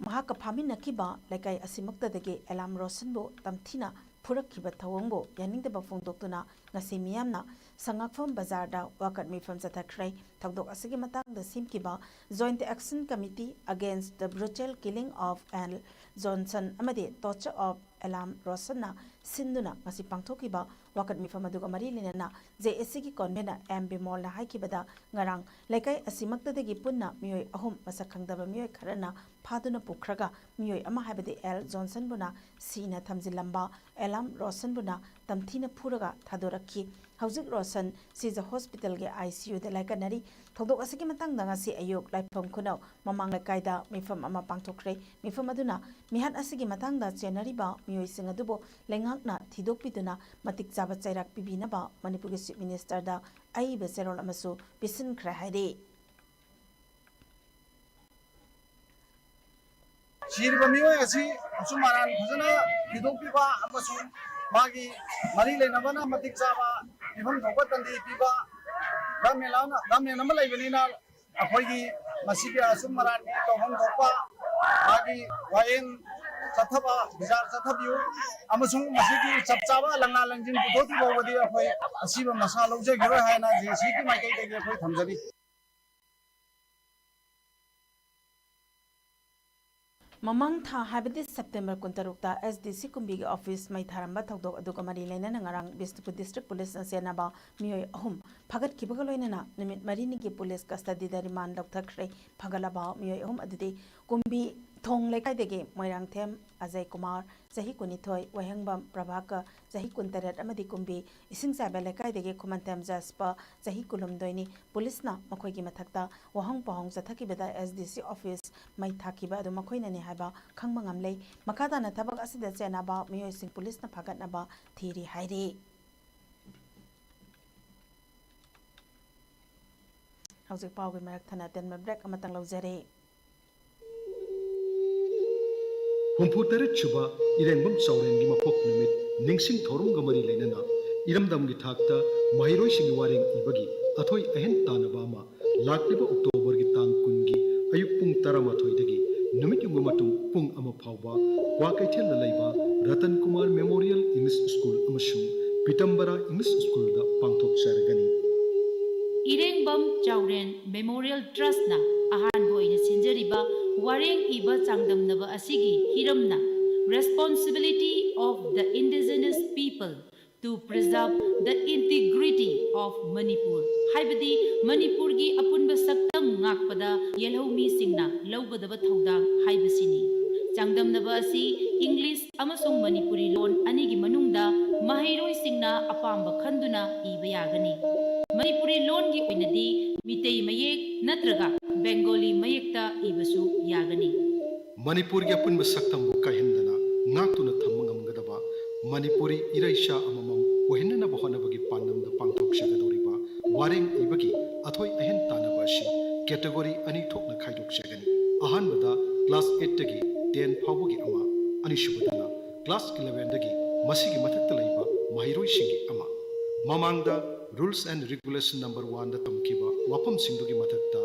ꯃꯍꯥꯛꯀ ꯐꯥꯃꯤꯟꯅꯈꯤꯕ ꯂꯩꯀꯥꯏ ꯑꯁꯤꯃꯛꯇꯗꯒꯤ ꯑꯦꯂꯥꯝ ꯔꯣꯁꯟꯕꯨ ꯇꯝꯊꯤꯅ ꯐꯨꯔꯛꯈꯤꯕ ꯊꯧꯑꯣꯡꯕꯨ ꯌꯥꯅꯤꯡꯗꯕ ꯐꯣꯡꯗꯣꯛꯇꯨꯅ ꯉꯁꯤ ꯃꯤꯌꯥꯝꯅ ꯁꯉꯥꯛꯐꯝ ꯕꯖꯥꯔꯗ ꯋꯥꯀꯠ ꯃꯤꯐꯝ ꯆꯠꯊꯈ꯭ꯔꯦ꯫ ꯊꯧꯗꯣꯛ ꯑꯁꯤꯒꯤ ꯃꯇꯥꯡꯗ ꯁꯦꯝꯈꯤꯕ Joint Action Committee Against the Brutal Killing of L Johnson ꯑꯃꯗꯤ Torture of Alam Roshanꯅ ꯁꯤꯟꯗꯨꯅ ꯉꯁꯤ ꯄꯥꯡꯊꯣꯛꯈꯤꯕ ꯋꯥꯀꯠ ꯃꯤꯐꯝ ꯑꯗꯨꯒ ꯃꯔꯤ ꯂꯩꯅꯅ ꯖꯦ ꯑꯦ ꯁꯤꯒꯤ ꯀꯣꯟꯚꯦꯅꯔ ꯑꯦꯝ ꯕꯤꯃꯣꯜꯅ ꯍꯥꯏꯈꯤꯕꯗ, ꯉꯔꯥꯡ ꯂꯩꯀꯥꯏ ꯑꯁꯤꯃꯛꯇꯗꯒꯤ ꯄꯨꯟꯅ ꯃꯤꯑꯣꯏ ꯑꯍꯨꯝ ꯃꯁꯛ ꯈꯪꯗꯕ ꯃꯤꯑꯣꯏ ꯈꯔꯅ ꯐꯥꯗꯨꯅ ꯄꯨꯈ꯭ꯔꯒ, ꯃꯤꯑꯣꯏ ꯑꯃ ꯍꯥꯏꯕꯗꯤ ꯑꯦꯜ ꯖꯣꯟꯁꯟꯕꯨꯅ ꯁꯤꯅ ꯊꯝꯖꯤꯜꯂꯝꯕ ꯑꯦꯂꯥꯝ ꯔꯣꯁꯟꯕꯨꯅ ꯇꯝꯊꯤꯅ ꯐꯨꯔꯒ ꯊꯥꯗꯣꯔꯛꯈꯤ꯫ ꯍꯧꯖꯤꯛ ꯔꯣꯁꯟ ꯁꯤꯖ ꯍꯣꯁꯄꯤꯇꯥꯜꯒꯤ ꯑꯥꯏ ꯁꯤ ꯌꯨꯗ ꯂꯥꯏꯀꯠꯅꯔꯤ꯫ ꯊꯧꯗꯣꯛ ꯑꯁꯤꯒꯤ ꯃꯇꯥꯡꯗ ꯉꯁꯤ ꯑꯌꯨꯛ ꯂꯥꯏꯐꯝ ꯈꯨꯅꯧ ꯃꯃꯥꯡ ꯂꯩꯀꯥꯏꯗ ꯃꯤꯐꯝ ꯑꯃ ꯄꯥꯡꯊꯣꯛꯈ꯭ꯔꯦ꯫ ꯃꯤꯐꯝ ꯑꯗꯨꯅ ꯃꯤꯍꯥꯠ ꯑꯁꯤꯒꯤ ꯃꯇꯥꯡꯗ ꯆꯦꯟꯅꯔꯤꯕ ꯃꯤꯑꯣꯏꯁꯤꯡ ꯑꯗꯨꯕꯨ ꯂꯩꯉꯥꯛꯅ ꯊꯤꯗꯣꯛꯄꯤꯗꯨꯅ ꯃꯇꯤꯛ ꯆꯥꯕ ꯆꯩꯔꯥꯛ ꯄꯤꯕꯤꯅꯕ ꯃꯅꯤꯄꯨꯔꯒꯤ ꯆꯤꯐ ꯃꯤꯅꯤꯁꯇꯔꯗ ꯑꯏꯕ ꯆꯦꯔꯣꯜ ꯑꯃꯁꯨ ꯄꯤꯁꯤꯟꯈ꯭ꯔꯦ ꯍꯥꯏꯔꯤ꯫ ꯁꯤꯔꯤꯕ ꯃꯤꯑꯣꯏ ꯑꯁꯤ ꯑꯆꯨꯝ ꯑꯔꯥꯟ ꯐꯖꯅ ꯊꯤꯗꯣꯛꯄꯤꯕ ꯑꯃꯁꯨꯡ ꯃꯥꯒꯤ ꯃꯔꯤ ꯂꯩꯅꯕꯅ ꯃꯇꯤꯛ ꯆꯥꯕ ꯃꯤꯐꯝ ꯊꯣꯛꯄ ꯇꯟꯖꯥ ꯄꯤꯕ, ꯒꯃꯦꯟ ꯑꯃ, ꯒꯃꯦꯟ ꯑꯃ ꯂꯩꯕꯅꯤꯅ ꯑꯩꯈꯣꯏꯒꯤ ꯃꯁꯤꯒꯤ ꯑꯆꯨꯝ ꯑꯔꯥꯟꯒꯤ ꯇꯧꯐꯝ ꯊꯣꯛꯄ ꯃꯥꯒꯤ ꯋꯥꯌꯦꯜ ꯆꯠꯊꯕ, ꯕꯤꯆꯥꯔ ꯆꯠꯊꯕꯤꯌꯨ ꯑꯃꯁꯨꯡ ꯃꯁꯤꯒꯤ ꯆꯞ ꯆꯥꯕ ꯂꯪꯅꯥ ꯂꯪꯖꯤꯟ ꯄꯨꯊꯣꯛꯇ꯭ꯔꯤ ꯐꯥꯎꯕꯗꯤ ꯑꯩꯈꯣꯏ ꯑꯁꯤꯕ ꯃꯁꯥ ꯂꯧꯖꯈꯤꯔꯣꯏ ꯍꯥꯏꯅ ꯖꯦ ꯁꯤꯒꯤ ꯃꯥꯏꯀꯩꯗꯒꯤ ꯑꯩꯈꯣꯏ ꯊꯝꯖꯔꯤ꯫ ꯃꯃꯥꯡ ꯊꯥ, ꯍꯥꯏꯕꯗꯤ ꯁꯦꯞꯇꯦꯝꯕꯔ ꯀꯨꯟꯇꯔꯨꯛꯇ ꯑꯦꯁ ꯗꯤ ꯁꯤ ꯀꯨꯝꯕꯤꯒꯤ ꯑꯣꯐꯤꯁ ꯃꯩ ꯊꯥꯔꯝꯕ ꯊꯧꯗꯣꯛ ꯑꯗꯨꯒ ꯃꯔꯤ ꯂꯩꯅꯅ ꯉꯔꯥꯡ ꯕꯤꯁꯅꯨꯄꯨꯔ ꯗꯤꯁꯇ꯭ꯔꯤꯛ ꯄꯨꯂꯤꯁꯅ ꯆꯦꯟꯅꯕ ꯃꯤꯑꯣꯏ ꯑꯍꯨꯝ ꯐꯥꯒꯠꯈꯤꯕꯒ ꯂꯣꯏꯅꯅ ꯅꯨꯃꯤꯠ ꯃꯔꯤꯅꯤꯒꯤ ꯄꯨꯂꯤꯁ ꯀꯁꯇꯗꯤꯗ ꯔꯤꯃꯥꯟ ꯂꯧꯊꯈ꯭ꯔꯦ꯫ ꯐꯥꯒꯠꯂꯕ ꯃꯤꯑꯣꯏ ꯑꯍꯨꯝ ꯑꯗꯨꯗꯤ ꯀꯨꯝꯕꯤ ꯊꯣꯡ ꯂꯩꯀꯥꯏꯗꯒꯤ ꯃꯣꯏꯔꯥꯡꯊꯦꯝ ꯑꯖꯌ ꯀꯨꯃꯥꯔ, ꯆꯍꯤ ꯀꯨꯟꯅꯤꯊꯣꯏ, ꯋꯥꯍꯦꯡꯕꯝ ꯄ꯭ꯔꯚꯥꯀꯔ, ꯆꯍꯤ ꯀꯨꯟꯇꯔꯦꯠ, ꯑꯃꯗꯤ ꯀꯨꯝꯕꯤ ꯏꯁꯤꯡꯆꯥꯏꯕ ꯂꯩꯀꯥꯏꯗꯒꯤ ꯈꯨꯃꯟꯊꯦꯝ ꯖꯁꯄ, ꯆꯍꯤ ꯀꯨꯟꯍꯨꯝꯗꯣꯏꯅꯤ꯫ ꯄꯨꯂꯤꯁꯅ ꯃꯈꯣꯏꯒꯤ ꯃꯊꯛꯇ ꯋꯥꯍꯪ ꯄꯥꯎꯍꯪ ꯆꯠꯊꯈꯤꯕꯗ ꯑꯦꯁ ꯗꯤ ꯁꯤ ꯑꯣꯐꯤꯁ ꯃꯩ ꯊꯥꯈꯤꯕ ꯑꯗꯨ ꯃꯈꯣꯏꯅꯅꯤ ꯍꯥꯏꯕ ꯈꯪꯕ ꯉꯝꯂꯦ꯫ ꯃꯈꯥ ꯇꯥꯅ ꯊꯕꯛ ꯑꯁꯤꯗ ꯆꯦꯟꯅꯕ ꯃꯤꯑꯣꯏꯁꯤꯡ ꯄꯨꯂꯤꯁꯅ ꯐꯥꯒꯠꯅꯕ ꯊꯤꯔꯤ ꯍꯥꯏꯔꯤ꯫ ꯍꯧꯖꯤꯛ ꯄꯥꯎꯒꯤ ꯃꯔꯛ ꯊꯠꯅ ꯑꯇꯦꯟꯕ ꯕ꯭ꯔꯦꯛ ꯑꯃꯇꯪ ꯂꯧꯖꯔꯤ꯫ ꯍꯨꯝꯐꯨꯇꯔꯦꯠ ꯁꯨꯕ ꯏꯔꯦꯡꯕꯝ ꯆꯥꯎꯔꯦꯟꯒꯤ ꯃꯄꯣꯛ ꯅꯨꯃꯤꯠ ꯅꯤꯡꯁꯤꯡ ꯊꯧꯔꯝꯒ ꯃꯔꯤ ꯂꯩꯅꯅ ꯏꯔꯝꯗꯝꯒꯤ ꯊꯥꯛꯇ ꯃꯍꯩꯔꯣꯏꯁꯤꯡꯒꯤ ꯋꯥꯔꯦꯡ ꯏꯕꯒꯤ ꯑꯊꯣꯏ ꯑꯍꯦꯟ ꯇꯥꯟꯅꯕ ꯑꯃ ꯂꯥꯛꯂꯤꯕ ꯑꯣꯛꯇꯣꯕꯔꯒꯤ ꯇꯥꯡ ꯀꯨꯟꯒꯤ ꯑꯌꯨꯛ ꯄꯨꯡ ꯇꯔꯥꯃꯥꯊꯣꯏꯗꯒꯤ ꯅꯨꯃꯤꯠ ꯌꯨꯡꯕ ꯃꯇꯨꯡ ꯄꯨꯡ ꯑꯃ ꯐꯥꯎꯕ ꯀ꯭ꯋꯥꯀꯩꯊꯦꯜꯗ ꯂꯩꯕ Ratan Kumar memorial English school ꯑꯃꯁꯨꯡ ꯄꯤꯇꯝꯕꯔꯥ ꯏꯪꯂꯤꯁ ꯁ꯭ꯀꯨꯜꯗ ꯄꯥꯡꯊꯣꯛꯆꯔꯒꯅꯤ꯫ ꯏꯔꯦꯡꯕꯝ ꯆꯥꯎꯔꯦꯟ ꯃꯦꯃꯣꯔꯤꯌꯦꯜ ꯇ꯭ꯔꯁꯅ ꯑꯍꯥꯟꯕ ꯑꯣꯏꯅ ꯁꯤꯟꯖꯔꯤꯕ ꯋꯥꯔꯦꯡ ꯏꯕ ꯆꯥꯡꯗꯝꯅꯕ ꯑꯁꯤꯒꯤ ꯍꯤꯔꯝꯅ Responsibility of the Indigenous People to Preserve the Integrity of Manipur, ꯍꯥꯏꯕꯗꯤ ꯃꯅꯤꯄꯨꯔꯒꯤ ꯑꯄꯨꯟꯕ ꯁꯛꯇꯝ ꯉꯥꯛꯄꯗ ꯌꯦꯜꯍꯧꯃꯤꯁꯤꯡꯅ ꯂꯧꯒꯗꯕ ꯊꯧꯗꯥꯡ ꯍꯥꯏꯕꯁꯤꯅꯤ꯫ ꯆꯥꯡꯗꯝꯅꯕ ꯑꯁꯤ ꯏꯪꯂꯤꯁ ꯑꯃꯁꯨꯡ ꯃꯅꯤꯄꯨꯔꯤ ꯂꯣꯟ ꯑꯅꯤꯒꯤ ꯃꯅꯨꯡꯗ ꯃꯍꯩꯔꯣꯏꯁꯤꯡꯅ ꯑꯄꯥꯝꯕ ꯈꯟꯗꯨꯅ ꯏꯕ ꯌꯥꯒꯅꯤ꯫ ꯃꯅꯤꯄꯨꯔꯤ ꯂꯣꯟꯒꯤ ꯑꯣꯏꯅꯗꯤ ꯃꯤꯇꯩ ꯃꯌꯦꯛ ꯅꯠꯇ꯭ꯔꯒ ꯕꯦꯡꯒꯣꯂꯤ ꯃꯌꯦꯛꯇ ꯏꯕꯁꯨ ꯌꯥꯒꯅꯤ꯫ ꯃꯅꯤꯄꯨꯔꯒꯤ ꯑꯄꯨꯟꯕ ꯁꯛꯇꯝꯕꯨ ꯀꯥꯏꯍꯟꯗꯅ ꯉꯥꯛꯇꯨꯅ ꯊꯝꯕ ꯉꯝꯒꯗꯕ ꯃꯅꯤꯄꯨꯔꯤ ꯏꯔꯩꯆꯥ ꯑꯃꯃꯝ ꯑꯣꯏꯍꯟꯅꯅꯕ ꯍꯣꯠꯅꯕꯒꯤ ꯄꯥꯟꯗꯝꯗ ꯄꯥꯡꯊꯣꯛꯆꯒꯗꯧꯔꯤꯕ ꯋꯥꯔꯦꯡ ꯏꯕꯒꯤ ꯑꯊꯣꯏ ꯑꯍꯦꯟ ꯇꯥꯟꯅꯕ ꯑꯁꯤ ꯀꯦꯇꯦꯒꯣꯔꯤ ꯑꯅꯤ ꯊꯣꯛꯅ ꯈꯥꯏꯗꯣꯛꯆꯒꯅꯤ꯫ ꯑꯍꯥꯟꯕꯗ ꯀ꯭ꯂꯥꯁ ꯑꯩꯠꯇꯒꯤ ꯇꯦꯟ ꯐꯥꯎꯕꯒꯤ ꯑꯃ, ꯑꯅꯤꯁꯨꯕꯗꯅ ꯀ꯭ꯂꯥꯁ ꯏꯂꯦꯚꯦꯟꯗꯒꯤ ꯃꯁꯤꯒꯤ ꯃꯊꯛꯇ ꯂꯩꯕ ꯃꯍꯩꯔꯣꯏꯁꯤꯡꯒꯤ ꯑꯃ꯫ ꯃꯃꯥꯡꯗ Rules and Regulation number one ꯗ ꯊꯝꯈꯤꯕ ꯋꯥꯐꯝꯁꯤꯡꯗꯨꯒꯤ ꯃꯊꯛꯇ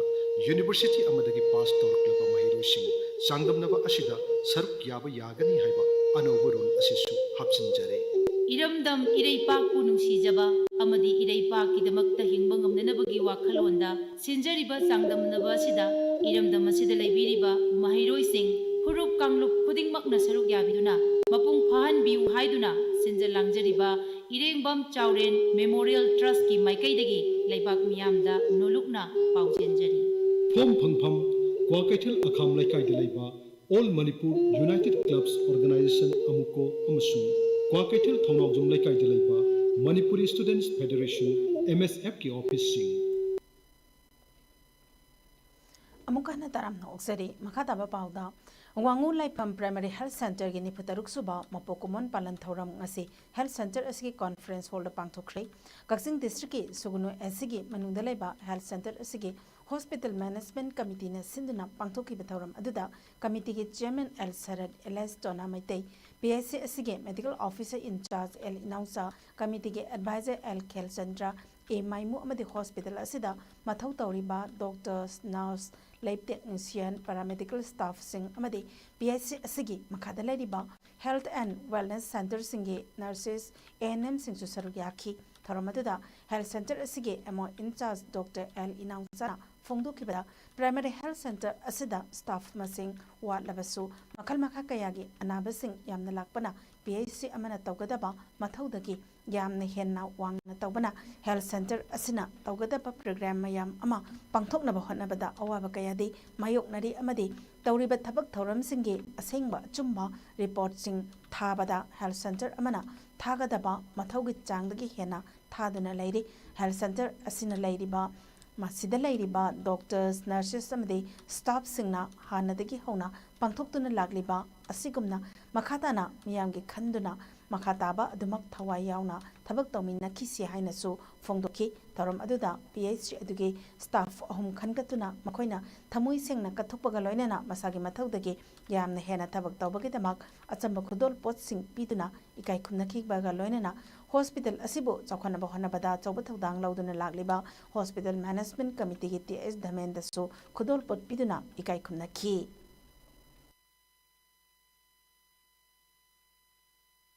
ꯌꯨꯅꯤꯚꯔꯁꯤꯇꯤ ꯑꯃꯗꯒꯤ ꯄꯥꯁ ꯇꯧꯔꯛꯂꯕ ꯃꯍꯩꯔꯣꯏꯁꯤꯡ ꯆꯥꯡꯗꯝꯅꯕ ꯑꯁꯤꯗ ꯁꯔꯨꯛ ꯌꯥꯕ ꯌꯥꯒꯅꯤ ꯍꯥꯏꯕ ꯑꯅꯧꯕ ꯔꯨꯜ ꯑꯁꯤꯁꯨ ꯍꯥꯞꯆꯤꯟꯖꯔꯤ꯫ ꯏꯔꯝꯗꯝ ꯏꯔꯩꯄꯥꯛꯄꯨ ꯅꯨꯡꯁꯤꯖꯕ ꯑꯃꯗꯤ ꯏꯔꯩꯄꯥꯛꯀꯤꯗꯃꯛꯇ ꯍꯤꯡꯕ ꯉꯝꯅꯅꯕꯒꯤ ꯋꯥꯈꯜꯂꯣꯟꯗ ꯁꯤꯟꯖꯔꯤꯕ ꯆꯥꯡꯗꯝꯅꯕ ꯑꯁꯤꯗ ꯏꯔꯝꯗꯝ ꯑꯁꯤꯗ ꯂꯩꯕꯤꯔꯤꯕ ꯃꯍꯩꯔꯣꯏꯁꯤꯡ, ꯐꯨꯔꯨꯞ ꯀꯥꯡꯂꯨꯞ ꯈꯨꯗꯤꯡꯃꯛꯅ ꯁꯔꯨꯛ ꯌꯥꯕꯤꯗꯨꯅ ꯃꯄꯨꯡ ꯐꯥꯍꯟꯕꯤꯌꯨ ꯍꯥꯏꯗꯨꯅ ꯁꯤꯟꯖ ꯂꯥꯡꯖꯔꯤꯕ ꯏꯔꯦꯡꯕꯝ ꯆꯥꯎꯔꯦꯟ ꯃꯦꯃꯣꯔꯤꯌꯦꯜ ꯇ꯭ꯔꯁꯀꯤ ꯃꯥꯏꯀꯩꯗꯒꯤ ꯂꯩꯕꯥꯛ ꯃꯤꯌꯥꯝꯗ ꯅꯣꯂꯨꯛꯅ ꯄꯥꯎꯖꯦꯟꯖꯔꯤ꯫ ꯐꯣꯝ ꯐꯪꯐꯝ: ꯀ꯭ꯋꯥꯀꯩꯊꯦꯜ ꯑꯈꯥꯝ ꯂꯩꯀꯥꯏꯗ ꯂꯩꯕ All Manipur United Clubs Organization, ꯑꯃꯨꯀꯣ, ꯑꯃꯁꯨꯡ ꯀ꯭ꯋꯥꯀꯩꯊꯦꯜ ꯊꯧꯅꯥꯎꯖꯝ ꯂꯩꯀꯥꯏꯗ ꯂꯩꯕ Manipuri Students Federation, M S F ꯀꯤ ꯑꯣꯐꯤꯁꯁꯤꯡ꯫ ꯑꯃꯨꯛ ꯍꯟꯅ ꯇꯔꯥꯝꯅ ꯑꯣꯛꯆꯔꯤ꯫ ꯃꯈꯥ ꯇꯥꯕ ꯄꯥꯎꯗ, ꯋꯥꯉꯨ ꯂꯥꯏꯐꯝ ꯄ꯭ꯔꯥꯏꯃꯥꯔꯤ ꯍꯦꯜꯊ ꯁꯦꯟꯇꯔꯒꯤ ꯅꯤꯐꯨ ꯇꯔꯨꯛ ꯁꯨꯕ ꯃꯄꯣꯛ ꯀꯨꯝꯑꯣꯟ ꯄꯥꯂꯟ ꯊꯧꯔꯝ ꯉꯁꯤ ꯍꯦꯜꯊ ꯁꯦꯟꯇꯔ ꯑꯁꯤꯒꯤ ꯀꯣꯟꯐꯔꯦꯟꯁ ꯍꯣꯜꯗ ꯄꯥꯡꯊꯣꯛꯈ꯭ꯔꯦ꯫ ꯀꯛꯆꯤꯡ ꯗꯤꯁꯇ꯭ꯔꯤꯛꯀꯤ ꯁꯨꯒꯨꯅꯨ ꯑꯦꯁ ꯁꯤꯒꯤ ꯃꯅꯨꯡꯗ ꯂꯩꯕ ꯍꯦꯜꯊ ꯁꯦꯟꯇꯔ ꯑꯁꯤꯒꯤ ꯍꯣꯁꯄꯤꯇꯥꯜ ꯃꯦꯅꯦꯖꯃꯦꯟꯠ ꯀꯃꯤꯇꯤꯅ ꯁꯤꯟꯗꯨꯅ ꯄꯥꯡꯊꯣꯛꯈꯤꯕ ꯊꯧꯔꯝ ꯑꯗꯨꯗ ꯀꯃꯤꯇꯤꯒꯤ chairman L Sarat, L S Tona Meitei, P H C ꯑꯁꯤꯒꯤ medical officer in charge L Inaocha, ꯀꯃꯤꯇꯤꯒꯤ adviser L Khelchandra, A Maimu ꯑꯃꯗꯤ ꯍꯣꯁꯄꯤꯇꯥꯜ ꯑꯁꯤꯗ ꯃꯊꯧ ꯇꯧꯔꯤꯕ doctors, nurse, lab technician, paramedical ꯁ꯭ꯇꯥꯐꯁꯤꯡ ꯑꯃꯗꯤ ꯄꯤ ꯑꯩꯆ ꯁꯤ ꯑꯁꯤꯒꯤ ꯃꯈꯥꯗ ꯂꯩꯔꯤꯕ ꯍꯦꯜꯊ ꯑꯦꯟ ꯋꯦꯜꯅꯦꯁ ꯁꯦꯟꯇꯔꯁꯤꯡꯒꯤ ꯅꯔꯁꯦꯁ, ꯑꯦ ꯑꯦꯟ ꯑꯦꯝꯁꯤꯡꯁꯨ ꯁꯔꯨꯛ ꯌꯥꯈꯤ꯫ ꯊꯧꯔꯝ ꯑꯗꯨꯗ ꯍꯦꯜꯊ ꯁꯦꯟꯇꯔ ꯑꯁꯤꯒꯤ M O in charge doctor L ꯏꯅꯥꯎꯆꯥꯅ ꯐꯣꯡꯗꯣꯛꯈꯤꯕꯗ, ꯄ꯭ꯔꯥꯏꯃꯥꯔꯤ ꯍꯦꯜꯊ ꯁꯦꯟꯇꯔ ꯑꯁꯤꯗ ꯁ꯭ꯇꯥꯐ ꯃꯁꯤꯡ ꯋꯥꯠꯂꯕꯁꯨ, ꯃꯈꯜ ꯃꯈꯥ ꯀꯌꯥꯒꯤ ꯑꯅꯥꯕꯁꯤꯡ ꯌꯥꯝꯅ ꯂꯥꯛꯄꯅ ꯄꯤ ꯑꯩꯆ ꯁꯤ ꯑꯃꯅ ꯇꯧꯒꯗꯕ ꯃꯊꯧꯗꯒꯤ ꯌꯥꯝꯅ ꯍꯦꯟꯅ ꯋꯥꯡꯅ ꯇꯧꯕꯅ ꯍꯦꯜꯊ ꯁꯦꯟꯇꯔ ꯑꯁꯤꯅ ꯇꯧꯒꯗꯕ ꯄ꯭ꯔꯣꯒ꯭ꯔꯥꯝ ꯃꯌꯥꯝ ꯑꯃ ꯄꯥꯡꯊꯣꯛꯅꯕ ꯍꯣꯠꯅꯕꯗ ꯑꯋꯥꯕ ꯀꯌꯥꯗꯤ ꯃꯥꯌꯣꯛꯅꯔꯤ ꯑꯃꯗꯤ ꯇꯧꯔꯤꯕ ꯊꯕꯛ ꯊꯧꯔꯝꯁꯤꯡꯒꯤ ꯑꯁꯦꯡꯕ ꯑꯆꯨꯝꯕ ꯔꯤꯄꯣꯔꯠꯁꯤꯡ ꯊꯥꯕꯗ ꯍꯦꯜꯊ ꯁꯦꯟꯇꯔ ꯑꯃꯅ ꯊꯥꯒꯗꯕ ꯃꯊꯧꯒꯤ ꯆꯥꯡꯗꯒꯤ ꯍꯦꯟꯅ ꯊꯥꯗꯨꯅ ꯂꯩꯔꯤ꯫ ꯍꯦꯜꯊ ꯁꯦꯟꯇꯔ ꯑꯁꯤꯅ ꯂꯩꯔꯤꯕ, ꯃꯁꯤꯗ ꯂꯩꯔꯤꯕ ꯗꯣꯛꯇꯔꯁ, ꯅꯔꯁꯦꯁ ꯑꯃꯗꯤ ꯁ꯭ꯇꯥꯐꯁꯤꯡꯅ ꯍꯥꯟꯅꯗꯒꯤ ꯍꯧꯅ ꯄꯥꯡꯊꯣꯛꯇꯨꯅ ꯂꯥꯛꯂꯤꯕ ꯑꯁꯤꯒꯨꯝꯅ ꯃꯈꯥ ꯇꯥꯅ ꯃꯤꯌꯥꯝꯒꯤ ꯈꯟꯗꯨꯅ ꯃꯈꯥ ꯇꯥꯕ ꯑꯗꯨꯃꯛ ꯊꯋꯥꯏ ꯌꯥꯎꯅ ꯊꯕꯛ ꯇꯧꯃꯤꯟꯅꯈꯤꯁꯤ ꯍꯥꯏꯅꯁꯨ ꯐꯣꯡꯗꯣꯛꯈꯤ꯫ ꯊꯧꯔꯝ ꯑꯗꯨꯗ ꯄꯤ ꯑꯩꯆ ꯁꯤ ꯑꯗꯨꯒꯤ ꯁ꯭ꯇꯥꯐ ꯑꯍꯨꯝ ꯈꯟꯒꯠꯇꯨꯅ ꯃꯈꯣꯏꯅ ꯊꯃꯣꯏ ꯁꯦꯡꯅ ꯀꯠꯊꯣꯛꯄꯒ ꯂꯣꯏꯅꯅ ꯃꯁꯥꯒꯤ ꯃꯊꯧꯗꯒꯤ ꯌꯥꯝꯅ ꯍꯦꯟꯅ ꯊꯕꯛ ꯇꯧꯕꯒꯤꯗꯃꯛ ꯑꯆꯝꯕ ꯈꯨꯗꯣꯜꯄꯣꯠꯁꯤꯡ ꯄꯤꯗꯨꯅ ꯏꯀꯥꯏ ꯈꯨꯝꯅꯈꯤꯕꯒ ꯂꯣꯏꯅꯅ ꯍꯣꯁꯄꯤꯇꯥꯜ ꯑꯁꯤꯕꯨ ꯆꯥꯎꯈꯠꯅꯕ ꯍꯣꯠꯅꯕꯗ ꯑꯆꯧꯕ ꯊꯧꯗꯥꯡ ꯂꯧꯗꯨꯅ ꯂꯥꯛꯂꯤꯕ ꯍꯣꯁꯄꯤꯇꯥꯜ ꯃꯦꯅꯦꯖꯃꯦꯟꯠ ꯀꯃꯤꯇꯤꯒꯤ ꯇꯤ ꯑꯩꯆ ꯙꯃꯦꯟꯗꯁꯨ ꯈꯨꯗꯣꯜꯄꯣꯠ ꯄꯤꯗꯨꯅ ꯏꯀꯥꯏ ꯈꯨꯝꯅꯈꯤ꯫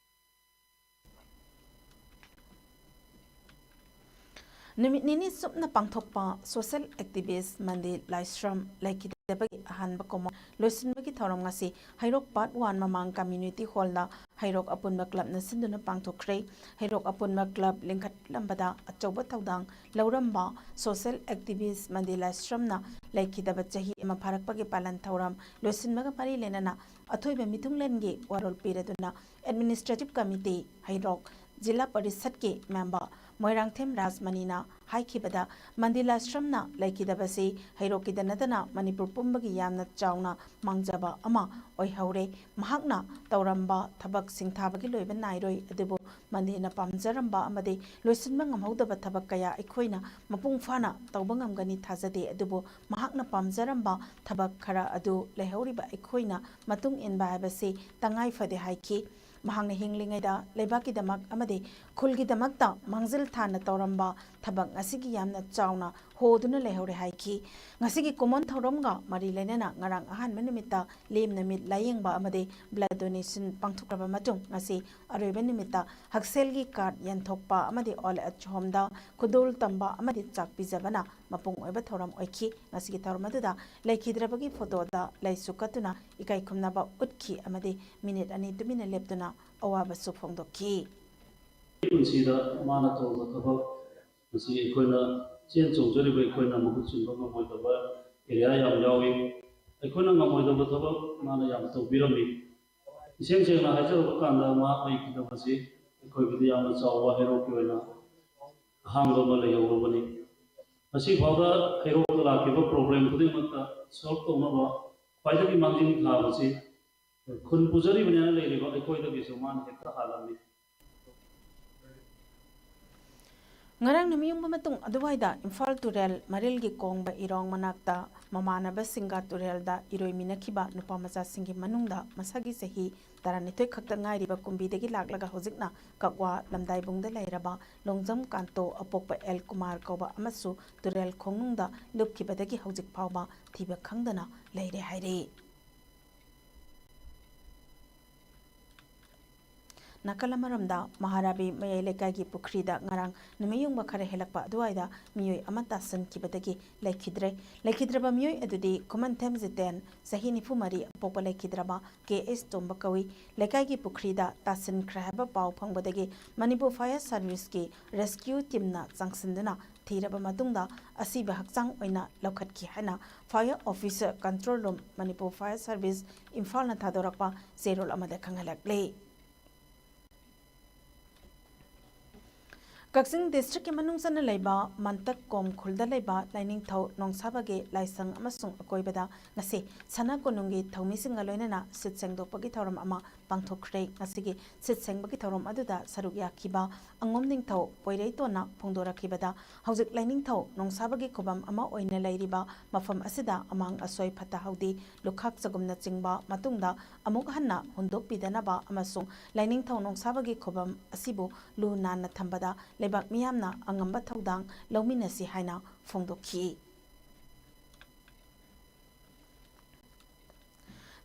ꯅꯨꯃꯤꯠ ꯅꯤꯅꯤ ꯆꯨꯞꯅ ꯄꯥꯡꯊꯣꯛꯄ ꯁꯣꯁꯦꯜ ꯑꯦꯛꯇꯤꯚꯤꯁ ꯃꯟꯗꯤ ꯂꯥꯏꯁ꯭ꯔꯝ ꯂꯩꯈꯤꯗꯕꯒꯤ ꯑꯍꯥꯟꯕ ꯀꯨꯝꯑꯣꯟ ꯂꯣꯏꯁꯤꯟꯕꯒꯤ ꯊꯧꯔꯝ ꯉꯁꯤ ꯍꯩꯔꯣꯛ ꯄꯥꯔꯠ ꯋꯥꯟ ꯃꯃꯥꯡ ꯀꯝꯃ꯭ꯌꯨꯅꯤꯇꯤ ꯍꯣꯜꯗ ꯍꯩꯔꯣꯛ ꯑꯄꯨꯟꯕ ꯀ꯭ꯂꯕꯅ ꯁꯤꯟꯗꯨꯅ ꯄꯥꯡꯊꯣꯛꯈ꯭ꯔꯦ꯫ ꯍꯩꯔꯣꯛ ꯑꯄꯨꯟꯕ ꯀ꯭ꯂꯕ ꯂꯤꯡꯈꯠꯂꯝꯕꯗ ꯑꯆꯧꯕ ꯊꯧꯗꯥꯡ ꯂꯧꯔꯝꯕ ꯁꯣꯁꯦꯜ ꯑꯦꯛꯇꯤꯚꯤꯁ ꯃꯟꯗꯤ ꯂꯥꯏꯁ꯭ꯔꯝꯅ ꯂꯩꯈꯤꯗꯕ ꯆꯍꯤ ꯑꯃ ꯐꯥꯔꯛꯄꯒꯤ ꯄꯥꯂꯟ ꯊꯧꯔꯝ ꯂꯣꯏꯁꯤꯟꯕꯒ ꯃꯔꯤ ꯂꯩꯅꯅ ꯑꯊꯣꯏꯕ ꯃꯤꯊꯨꯡꯂꯦꯟꯒꯤ ꯋꯥꯔꯣꯜ ꯄꯤꯔꯗꯨꯅ ꯑꯦꯗꯃꯤꯅꯤꯁꯇ꯭ꯔꯦꯇꯤꯚ ꯀꯃꯤꯇꯤ ꯍꯩꯔꯣꯛ ꯖꯤꯂꯥ ꯄꯔꯤꯁꯠꯀꯤ ꯃꯦꯝꯕꯔ ꯃꯣꯏꯔꯥꯡꯊꯦꯝ ꯔꯥꯖꯃꯅꯤꯅ ꯍꯥꯏꯈꯤꯕꯗ, ꯃꯟꯗꯤꯂꯥ ꯁ꯭ꯔꯝꯅ ꯂꯩꯈꯤꯗꯕꯁꯤ ꯍꯩꯔꯣꯛꯀꯤꯗ ꯅꯠꯇꯅ ꯃꯅꯤꯄꯨꯔ ꯄꯨꯝꯕꯒꯤ ꯌꯥꯝꯅ ꯆꯥꯎꯅ ꯃꯥꯡꯖꯕ ꯑꯃ ꯑꯣꯏꯍꯧꯔꯦ꯫ ꯃꯍꯥꯛꯅ ꯇꯧꯔꯝꯕ ꯊꯕꯛ ꯁꯤꯡꯊꯥꯕꯒꯤ ꯂꯣꯏꯕ ꯅꯥꯏꯔꯣꯏ, ꯑꯗꯨꯕꯨ ꯃꯟꯗꯤꯅ ꯄꯥꯝꯖꯔꯝꯕ ꯑꯃꯗꯤ ꯂꯣꯏꯁꯤꯟꯕ ꯉꯝꯍꯧꯗꯕ ꯊꯕꯛ ꯀꯌꯥ ꯑꯩꯈꯣꯏꯅ ꯃꯄꯨꯡ ꯐꯥꯅ ꯇꯧꯕ ꯉꯝꯒꯅꯤ ꯊꯥꯖꯗꯦ, ꯑꯗꯨꯕꯨ ꯃꯍꯥꯛꯅ ꯄꯥꯝꯖꯔꯝꯕ ꯊꯕꯛ ꯈꯔ ꯑꯗꯨ ꯂꯩꯍꯧꯔꯤꯕ ꯑꯩꯈꯣꯏꯅ ꯃꯇꯨꯡ ꯏꯟꯕ ꯍꯥꯏꯕꯁꯤ ꯇꯉꯥꯏ ꯐꯗꯦ ꯍꯥꯏꯈꯤ꯫ ꯃꯍꯥꯛꯅ ꯍꯤꯡꯂꯤꯉꯩꯗ ꯂꯩꯕꯥꯛꯀꯤꯗꯃꯛ ꯑꯃꯗꯤ ꯈꯨꯜꯒꯤꯗꯃꯛꯇ ꯃꯥꯡꯖꯤꯜ ꯊꯥꯅ ꯇꯧꯔꯝꯕ ꯊꯕꯛ ꯉꯁꯤꯒꯤ ꯌꯥꯝꯅ ꯆꯥꯎꯅ ꯍꯣꯗꯨꯅ ꯂꯩꯍꯧꯔꯦ ꯍꯥꯏꯈꯤ꯫ ꯉꯁꯤꯒꯤ ꯀꯨꯝꯑꯣꯟ ꯊꯧꯔꯝꯒ ꯃꯔꯤ ꯂꯩꯅꯅ ꯉꯔꯥꯡ ꯑꯍꯥꯟꯕ ꯅꯨꯃꯤꯠꯇ ꯂꯦꯝꯅ ꯃꯤꯠ ꯂꯥꯌꯦꯡꯕ ꯑꯃꯗꯤ blood donation ꯄꯥꯡꯊꯣꯛꯂꯕ ꯃꯇꯨꯡ, ꯉꯁꯤ ꯑꯔꯣꯏꯕ ꯅꯨꯃꯤꯠꯇ ꯍꯛꯁꯦꯜꯒꯤ card ꯌꯦꯟꯊꯣꯛꯄ ꯑꯃꯗꯤ old age homeꯗ ꯈꯨꯗꯣꯜ ꯇꯝꯕ ꯑꯃꯗꯤ ꯆꯥꯛ ꯄꯤꯖꯕꯅ ꯃꯄꯨꯡ ꯑꯣꯏꯕ ꯊꯧꯔꯝ ꯑꯣꯏꯈꯤ꯫ ꯉꯁꯤꯒꯤ ꯊꯧꯔꯝ ꯑꯗꯨꯗ ꯂꯩꯈꯤꯗ꯭ꯔꯕꯒꯤ ꯐꯣꯇꯣꯗ ꯂꯩꯁꯨ ꯀꯠꯇꯨꯅ ꯏꯀꯥꯏ ꯈꯨꯝꯅꯕ ꯎꯠꯈꯤ ꯑꯃꯗꯤ ꯃꯤꯅꯤꯠ ꯑꯅꯤ ꯇꯨꯃꯤꯟꯅ ꯂꯦꯞꯇꯨꯅ ꯑꯋꯥꯕꯁꯨ ꯐꯣꯡꯗꯣꯛꯈꯤ꯫ ꯄꯨꯟꯁꯤꯗ ꯃꯥꯅ ꯇꯧꯕ ꯊꯕꯛ ꯑꯁꯤ ꯑꯩꯈꯣꯏꯅ ꯆꯦꯟ ꯆꯣꯡꯖꯔꯤꯕ ꯑꯩꯈꯣꯏꯅ ꯃꯍꯨꯠ ꯁꯤꯟꯕ ꯉꯝꯃꯣꯏꯗꯕ area ꯌꯥꯝ ꯌꯥꯎꯏ꯫ ꯑꯩꯈꯣꯏꯅ ꯉꯝꯃꯣꯏꯗꯕ ꯊꯕꯛ ꯃꯥꯅ ꯌꯥꯝ ꯇꯧꯕꯤꯔꯝꯃꯤ꯫ ꯏꯁꯦꯡ ꯁꯦꯡꯅ ꯍꯥꯏꯖꯔꯕ ꯀꯥꯟꯗ ꯃꯍꯥꯛ ꯂꯩꯈꯤꯗꯕꯁꯤ ꯑꯩꯈꯣꯏꯒꯤꯗꯤ ꯌꯥꯝꯅ ꯆꯥꯎꯕ ꯍꯩꯔꯣꯛꯀꯤ ꯑꯣꯏꯅ ꯑꯍꯥꯡꯕ ꯑꯃ ꯂꯩꯍꯧꯔꯕꯅꯤ꯫ ꯉꯁꯤ ꯐꯥꯎꯗ ꯍꯩꯔꯣꯛꯇ ꯂꯥꯛꯈꯤꯕ problem ꯈꯨꯗꯤꯡꯃꯛꯇ solve ꯇꯧꯅꯕ ꯈ꯭ꯋꯥꯏꯗꯒꯤ ꯃꯥꯡꯖꯤꯜ ꯊꯥꯕꯁꯤ ꯈꯨꯟ ꯄꯨꯖꯔꯤꯕꯅꯦꯅ ꯂꯩꯔꯤꯕ ꯑꯩꯈꯣꯏꯗꯒꯤꯁꯨ ꯃꯥꯅ ꯍꯦꯛꯇ ꯍꯥꯜꯂꯝꯃꯤ꯫ ꯉꯔꯥꯡ ꯅꯨꯃꯤꯠꯌꯨꯡꯕ ꯃꯇꯨꯡ ꯑꯗꯨꯋꯥꯏꯗ ꯏꯝꯐꯥꯜ ꯇꯨꯔꯦꯜ ꯃꯔꯤꯜꯒꯤ ꯀꯣꯡꯕ ꯏꯔꯣꯡ ꯃꯅꯥꯛꯇ ꯃꯃꯥꯟꯅꯕꯁꯤꯡꯒ ꯇꯨꯔꯦꯜꯗ ꯏꯔꯣꯏꯃꯤꯟꯅꯈꯤꯕ ꯅꯨꯄꯥ ꯃꯆꯥꯁꯤꯡꯒꯤ ꯃꯅꯨꯡꯗ ꯃꯁꯥꯒꯤ ꯆꯍꯤ ꯇꯔꯥꯅꯤꯊꯣꯏ ꯈꯛꯇ ꯉꯥꯏꯔꯤꯕ ꯀꯨꯝꯕꯤꯗꯒꯤ ꯂꯥꯛꯂꯒ ꯍꯧꯖꯤꯛꯅ ꯀꯛꯋꯥ ꯂꯝꯗꯥꯏꯕꯨꯡꯗ ꯂꯩꯔꯕ ꯂꯣꯡꯖꯝ ꯀꯥꯟꯇꯣ ꯑꯄꯣꯛꯄ ꯑꯦꯜ ꯀꯨꯃꯥꯔ ꯀꯧꯕ ꯑꯃꯁꯨ ꯇꯨꯔꯦꯜ ꯈꯣꯡꯅꯨꯡꯗ ꯂꯨꯞꯈꯤꯕꯗꯒꯤ ꯍꯧꯖꯤꯛ ꯐꯥꯎꯕ ꯊꯤꯕ ꯈꯪꯗꯅ ꯂꯩꯔꯦ ꯍꯥꯏꯔꯤ꯫ ꯅꯥꯀꯜ ꯑꯃꯔꯣꯝꯗ, ꯃꯍꯥꯔꯥꯕꯤ ꯃꯌꯥꯏ ꯂꯩꯀꯥꯏꯒꯤ ꯄꯨꯈ꯭ꯔꯤꯗ ꯉꯔꯥꯡ ꯅꯨꯃꯤꯠ ꯌꯨꯡꯕ ꯈꯔ ꯍꯦꯜꯂꯛꯄ ꯑꯗꯨꯋꯥꯏꯗ ꯃꯤꯑꯣꯏ ꯑꯃ ꯇꯥꯁꯤꯟꯈꯤꯕꯗꯒꯤ ꯂꯩꯈꯤꯗ꯭ꯔꯦ꯫ ꯂꯩꯈꯤꯗ꯭ꯔꯕ ꯃꯤꯑꯣꯏ ꯑꯗꯨꯗꯤ ꯈꯨꯃꯟꯊꯦꯝ ꯖꯤꯇꯦꯟ, ꯆꯍꯤ ꯅꯤꯐꯨ ꯃꯔꯤ, ꯑꯄꯣꯛꯄ ꯂꯩꯈꯤꯗ꯭ꯔꯕ ꯀꯦ ꯑꯦꯁ ꯇꯣꯝꯕ ꯀꯧꯏ꯫ ꯂꯩꯀꯥꯏꯒꯤ ꯄꯨꯈ꯭ꯔꯤꯗ ꯇꯥꯁꯤꯟꯈ꯭ꯔꯦ ꯍꯥꯏꯕ ꯄꯥꯎ ꯐꯪꯕꯗꯒꯤ ꯃꯅꯤꯄꯨꯔ ꯐꯥꯌꯔ ꯁꯥꯔꯚꯤꯁꯀꯤ ꯔꯦꯁꯀ꯭ꯌꯨ ꯇꯤꯝꯅ ꯆꯪꯁꯤꯟꯗꯨꯅ ꯊꯤꯔꯕ ꯃꯇꯨꯡꯗ ꯑꯁꯤꯕ ꯍꯛꯆꯥꯡ ꯑꯣꯏꯅ ꯂꯧꯈꯠꯈꯤ ꯍꯥꯏꯅ fire officer, control room, Manipur fire service, ꯏꯝꯐꯥꯜꯅ ꯊꯥꯗꯣꯔꯛꯄ ꯆꯦꯔꯣꯜ ꯑꯃꯗ ꯈꯪꯍꯜꯂꯛꯂꯤ꯫ ꯀꯛꯆꯤꯡ ꯗꯤꯁꯇ꯭ꯔꯤꯛꯀꯤ ꯃꯅꯨꯡ ꯆꯟꯅ ꯂꯩꯕ ꯃꯟꯇꯛ ꯀꯣꯝ ꯈꯨꯜꯗ ꯂꯩꯕ ꯂꯥꯏꯅꯤꯡꯊꯧ ꯅꯣꯡꯁꯥꯕꯒꯤ ꯂꯥꯏꯁꯪ ꯑꯃꯁꯨꯡ ꯑꯀꯣꯏꯕꯗ ꯉꯁꯤ ꯁꯅꯥ ꯀꯣꯅꯨꯡꯒꯤ ꯊꯧꯃꯤꯁꯤꯡꯒ ꯂꯣꯏꯅꯅ ꯁꯤꯠ ꯁꯦꯡꯗꯣꯛꯄꯒꯤ ꯊꯧꯔꯝ ꯑꯃ ꯄꯥꯡꯊꯣꯛꯈ꯭ꯔꯦ꯫ ꯉꯁꯤꯒꯤ ꯁꯤꯠ ꯁꯦꯡꯕꯒꯤ ꯊꯧꯔꯝ ꯑꯗꯨꯗ ꯁꯔꯨꯛ ꯌꯥꯈꯤꯕ ꯑꯉꯣꯝ ꯅꯤꯡꯊꯧ ꯄꯣꯏꯔꯩꯇꯣꯟꯅ ꯐꯣꯡꯗꯣꯔꯛꯈꯤꯕꯗ, ꯍꯧꯖꯤꯛ ꯂꯥꯏꯅꯤꯡꯊꯧ ꯅꯣꯡꯁꯥꯕꯒꯤ ꯈꯨꯕꯝ ꯑꯃ ꯑꯣꯏꯅ ꯂꯩꯔꯤꯕ ꯃꯐꯝ ꯑꯁꯤꯗ ꯑꯃꯥꯡ ꯑꯁꯣꯏ ꯐꯠꯇ ꯍꯥꯎꯗꯤ, ꯂꯨꯈꯥꯛ ꯆꯒꯨꯝꯅꯆꯤꯡꯕ ꯃꯇꯨꯡꯗ ꯑꯃꯨꯛ ꯍꯟꯅ ꯍꯨꯟꯗꯣꯛꯄꯤꯗꯅꯕ ꯑꯃꯁꯨꯡ ꯂꯥꯏꯅꯤꯡꯊꯧ ꯅꯣꯡꯁꯥꯕꯒꯤ ꯈꯨꯕꯝ ꯑꯁꯤꯕꯨ ꯂꯨ ꯅꯥꯟꯅ ꯊꯝꯕꯗ ꯂꯩꯕꯥꯛ ꯃꯤꯌꯥꯝꯅ ꯑꯉꯝꯕ ꯊꯧꯗꯥꯡ ꯂꯧꯃꯤꯟꯅꯁꯤ ꯍꯥꯏꯅ ꯐꯣꯡꯗꯣꯛꯈꯤ꯫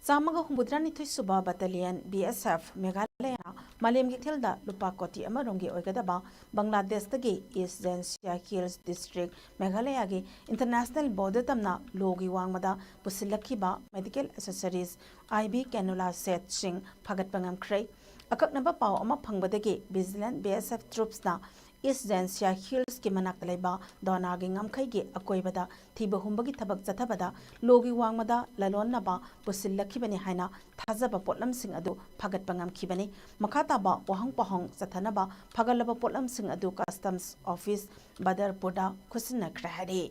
ꯆꯥꯝꯃꯒ ꯍꯨꯝꯐꯨꯇꯔꯥꯅꯤꯊꯣꯏ ꯁꯨꯕ ꯕꯠꯇꯥꯂꯤꯌꯟ, ꯕꯤ ꯑꯦꯁ ꯑꯦꯐ, ꯃꯦꯘꯥꯂꯌꯥꯅ ꯃꯥꯂꯦꯝꯒꯤ ꯀꯩꯊꯦꯜꯗ ꯂꯨꯄꯥ ꯀꯣꯇꯤ ꯑꯃꯔꯣꯝꯒꯤ ꯑꯣꯏꯒꯗꯕ ꯕꯪꯒ꯭ꯂꯥꯗꯦꯁꯇꯒꯤ ꯏꯁ ꯖꯦꯟꯁꯤꯌꯥ ꯍꯤꯜꯁ ꯗꯤꯁꯇ꯭ꯔꯤꯛ, ꯃꯦꯘꯥꯂꯌꯥꯒꯤ ꯏꯟꯇꯔꯅꯦꯁꯅꯦꯜ ꯕꯣꯔꯗꯔ ꯇꯝꯅ ꯂꯣꯒꯤ ꯋꯥꯡꯃꯗ ꯄꯨꯁꯤꯜꯂꯛꯈꯤꯕ ꯃꯦꯗꯤꯀꯦꯜ ꯑꯦꯁꯦꯁꯔꯤꯁ, ꯑꯥꯏ ꯚꯤ ꯀꯦꯅꯨꯂꯥ ꯁꯦꯠꯁꯤꯡ ꯐꯥꯒꯠꯄ ꯉꯝꯈ꯭ꯔꯦ꯫ ꯑꯀꯛꯅꯕ ꯄꯥꯎ ꯑꯃ ꯐꯪꯕꯗꯒꯤ ꯚꯤꯖꯤꯂꯦꯟ ꯕꯤ ꯑꯦꯁ ꯑꯦꯐ ꯇ꯭ꯔꯨꯞꯁꯅ ꯏꯁ ꯖꯦꯟꯁꯤꯌꯥ ꯍꯤꯜꯁꯀꯤ ꯃꯅꯥꯛꯇ ꯂꯩꯕ ꯗꯣꯅꯥꯒꯤ ꯉꯝꯈꯩꯒꯤ ꯑꯀꯣꯏꯕꯗ ꯊꯤꯕ ꯍꯨꯝꯕꯒꯤ ꯊꯕꯛ ꯆꯠꯊꯕꯗ ꯂꯣꯒꯤ ꯋꯥꯡꯃꯗ ꯂꯂꯣꯟꯅꯕ ꯄꯨꯁꯤꯜꯂꯛꯈꯤꯕꯅꯤ ꯍꯥꯏꯅ ꯊꯥꯖꯕ ꯄꯣꯠꯂꯝꯁꯤꯡ ꯑꯗꯨ ꯐꯥꯒꯠꯄ ꯉꯝꯈꯤꯕꯅꯤ꯫ ꯃꯈꯥ ꯇꯥꯕ ꯋꯥꯍꯪ ꯄꯥꯎꯍꯪ ꯆꯠꯊꯅꯕ ꯐꯥꯒꯠꯂꯕ ꯄꯣꯠꯂꯝꯁꯤꯡ ꯑꯗꯨ ꯀꯁꯇꯝꯁ ꯑꯣꯐꯤꯁ ꯕꯗꯔꯄꯨꯔꯗ ꯈꯨꯠꯁꯤꯟꯅꯈ꯭ꯔꯦ ꯍꯥꯏꯔꯤ꯫